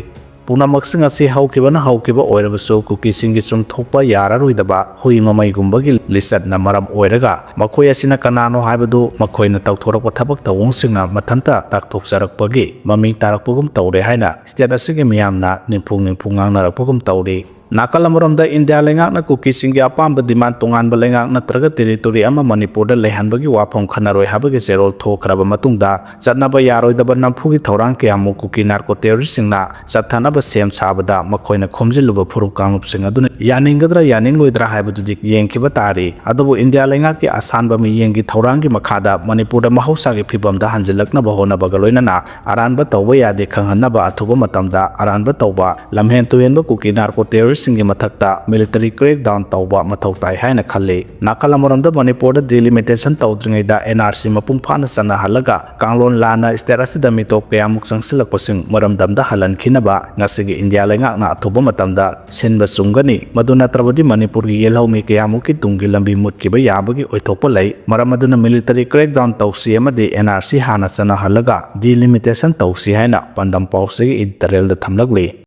ꯄꯨꯝꯅꯃꯛꯁꯤꯡ ꯑꯁꯤ ꯍꯧꯈꯤꯕꯅ ꯍꯧꯈꯤꯕ ꯑꯣꯏꯔꯕꯁꯨ ꯀꯨꯀꯤꯁꯤꯡꯒꯤ ꯆꯨꯝꯊꯣꯛꯄ ꯌꯥꯔꯔꯣꯏꯗꯕ ꯍꯨꯏ ꯃꯃꯩꯒꯨꯝꯕꯒꯤ ꯂꯤꯆꯠꯅ ꯃꯔꯝ ꯑꯣꯏꯔꯒ ꯃꯈꯣꯏ ꯑꯁꯤꯅ ꯀꯅꯥꯅꯣ ꯍꯥꯏꯕꯗꯨ ꯃꯈꯣꯏꯅ ꯇꯧꯊꯣꯔꯛꯄ ꯊꯕꯛ ꯊꯧꯑꯣꯡꯁꯤꯡꯅ ꯃꯊꯟꯇ ꯇꯥꯛꯊꯣꯛꯆꯔꯛꯄꯒꯤ ꯃꯃꯤ ꯇꯥꯔꯛꯄꯒꯨꯝ ꯇꯧꯔꯦ ꯍꯥꯏꯅ ꯁ꯭ꯇꯦꯠ ꯑꯁꯤꯒꯤ ꯃꯤꯌꯥꯝꯅ ꯅꯤꯝꯐꯨ ꯅꯤꯝꯐꯨ ꯉꯥꯡꯅꯔꯛꯄꯒꯨꯝ ꯇꯧꯔꯤ꯫ ꯅꯥꯀꯜ ꯑꯃꯔꯣꯝꯗ ꯏꯟꯗꯤꯌꯥ ꯂꯩꯉꯥꯛꯅ ꯀꯨꯀꯤꯁꯤꯡꯒꯤ ꯑꯄꯥꯝꯕ ꯗꯤꯃꯥꯟ ꯇꯣꯉꯥꯟꯕ ꯂꯩꯉꯥꯛ ꯅꯠꯇ꯭ꯔꯒ ꯇꯦꯔꯤꯇꯣꯔꯤ ꯑꯃ ꯃꯅꯤꯄꯨꯔꯗ ꯂꯩꯍꯟꯕꯒꯤ ꯋꯥꯐꯝ ꯈꯟꯅꯔꯣꯏ ꯍꯥꯏꯕꯒꯤ ꯆꯦꯔꯣꯜ ꯊꯣꯛꯈ꯭ꯔꯕ ꯃꯇꯨꯡꯗ ꯆꯠꯅꯕ ꯌꯥꯔꯣꯏꯗꯕ ꯅꯝꯐꯨꯒꯤ ꯊꯧꯔꯥꯡ ꯀꯌꯥꯃꯨꯛ ꯀꯨꯀꯤ ꯅꯥꯔꯀꯣ ꯇꯦꯔꯣꯔꯤꯁꯁꯤꯡꯅ ꯆꯠꯊꯅꯕ ꯁꯦꯝ ꯁꯥꯕꯗ ꯃꯈꯣꯏꯅ ꯈꯣꯝꯖꯤꯜꯂꯨꯕ ꯐꯨꯔꯨꯞ ꯀꯥꯡꯂꯨꯞꯁꯤꯡ ꯑꯗꯨꯅ ꯌꯥꯅꯤꯡꯒꯗ꯭ꯔꯥ ꯌꯥꯅꯤꯡꯂꯣꯏꯗ꯭ꯔꯥ ꯍꯥꯏꯕꯗꯨꯗꯤ ꯌꯦꯡꯈꯤꯕ ꯇꯥꯔꯤ꯫ ꯑꯗꯨꯕꯨ ꯏꯟꯗꯤꯌꯥ ꯂꯩꯉꯥꯛꯀꯤ ꯑꯁꯥꯟꯕ ꯃꯤꯠꯌꯦꯡꯒꯤ ꯊꯧꯔꯥꯡꯒꯤ ꯃꯈꯥꯗ ꯃꯅꯤꯄꯨꯔꯗ ꯃꯍꯧꯁꯥꯒꯤ ꯐꯤꯕꯝꯗ ꯍꯟꯖꯤꯜꯂꯛꯅꯕ ꯍꯣꯠꯅꯕꯒ ꯂꯣꯏꯅꯅ ꯑꯔꯥꯟꯕ ꯇꯧꯕ ꯌꯥꯗꯦ ꯈꯪꯍꯟꯅꯕ ꯑꯊꯨꯕ ꯃꯇꯝꯗ ꯑꯔꯥꯟꯕ ꯇꯧꯕ ꯂꯝꯍꯦꯟ ꯇꯨꯍꯦꯟꯕ ꯀꯨꯀꯤ ꯅꯥꯔꯀꯣ ꯇꯦꯔꯣꯔꯤꯁꯁꯤꯡꯒꯤ ꯃꯊꯛꯇ ꯃꯤꯂꯤꯇꯔꯤ ꯀ꯭ꯔꯦꯛꯗꯥꯎꯟ ꯇꯧꯕ ꯃꯊꯧ ꯇꯥꯏ ꯍꯥꯏꯅ ꯈꯜꯂꯤ꯫ ꯅꯥꯀꯜ ꯑꯃꯔꯣꯝꯗ ꯃꯅꯤꯄꯨꯔꯗ ꯗꯤꯂꯤꯃꯤꯇꯦꯁꯟ ꯇꯧꯗ꯭ꯔꯤꯉꯩꯗ ꯑꯦꯟ ꯑꯥꯔ ꯁꯤ ꯃꯄꯨꯡ ꯐꯥꯅ ꯆꯠꯅꯍꯜꯂꯒ ꯀꯥꯡꯂꯣꯟ ꯂꯥꯟꯅ ꯁ꯭ꯇꯦꯠ ꯑꯁꯤꯗ ꯃꯤꯇꯣꯞ ꯀꯌꯥꯃꯨꯛ ꯆꯪꯁꯤꯜꯂꯛꯄꯁꯤꯡ ꯃꯔꯝꯗꯝꯗ ꯍꯜꯍꯟꯈꯤꯅꯕ ꯉꯁꯤꯒꯤ ꯏꯟꯗꯤꯌꯥ ꯂꯩꯉꯥꯛꯅ ꯑꯊꯨꯕ ꯃꯇꯝꯗ ꯁꯤꯟꯕ ꯆꯨꯝꯒꯅꯤ꯫ ꯃꯗꯨ ꯅꯠꯇ꯭ꯔꯕꯗꯤ ꯃꯅꯤꯄꯨꯔꯒꯤ ꯌꯦꯜꯍꯧꯃꯤ ꯀꯌꯥꯃꯨꯛꯀꯤ ꯇꯨꯡꯒꯤ ꯂꯝꯕꯤ ꯃꯨꯠꯈꯤꯕ ꯌꯥꯕꯒꯤ ꯑꯣꯏꯊꯣꯛꯄ ꯂꯩ꯫ ꯃꯔꯝ ꯑꯗꯨꯅ ꯃꯤꯂꯤꯇꯔꯤ ꯀ꯭ꯔꯦꯛꯗꯥꯎꯟ ꯇꯧꯁꯤ ꯑꯃꯗꯤ ꯑꯦꯟ ꯑꯥꯔ ꯁꯤ ꯍꯥꯟꯅ ꯆꯠꯅꯍꯜꯂꯒ ꯗꯤꯂꯤꯃꯤꯇꯦꯁꯟ ꯇꯧꯁꯤ ꯍꯥꯏꯅ ꯄꯥꯟꯗꯝ ꯄꯥꯎꯆꯦꯒꯤ ꯏꯗꯤꯇꯣꯔꯤꯌꯦꯜꯗ ꯊꯝꯂꯛꯂꯤ꯫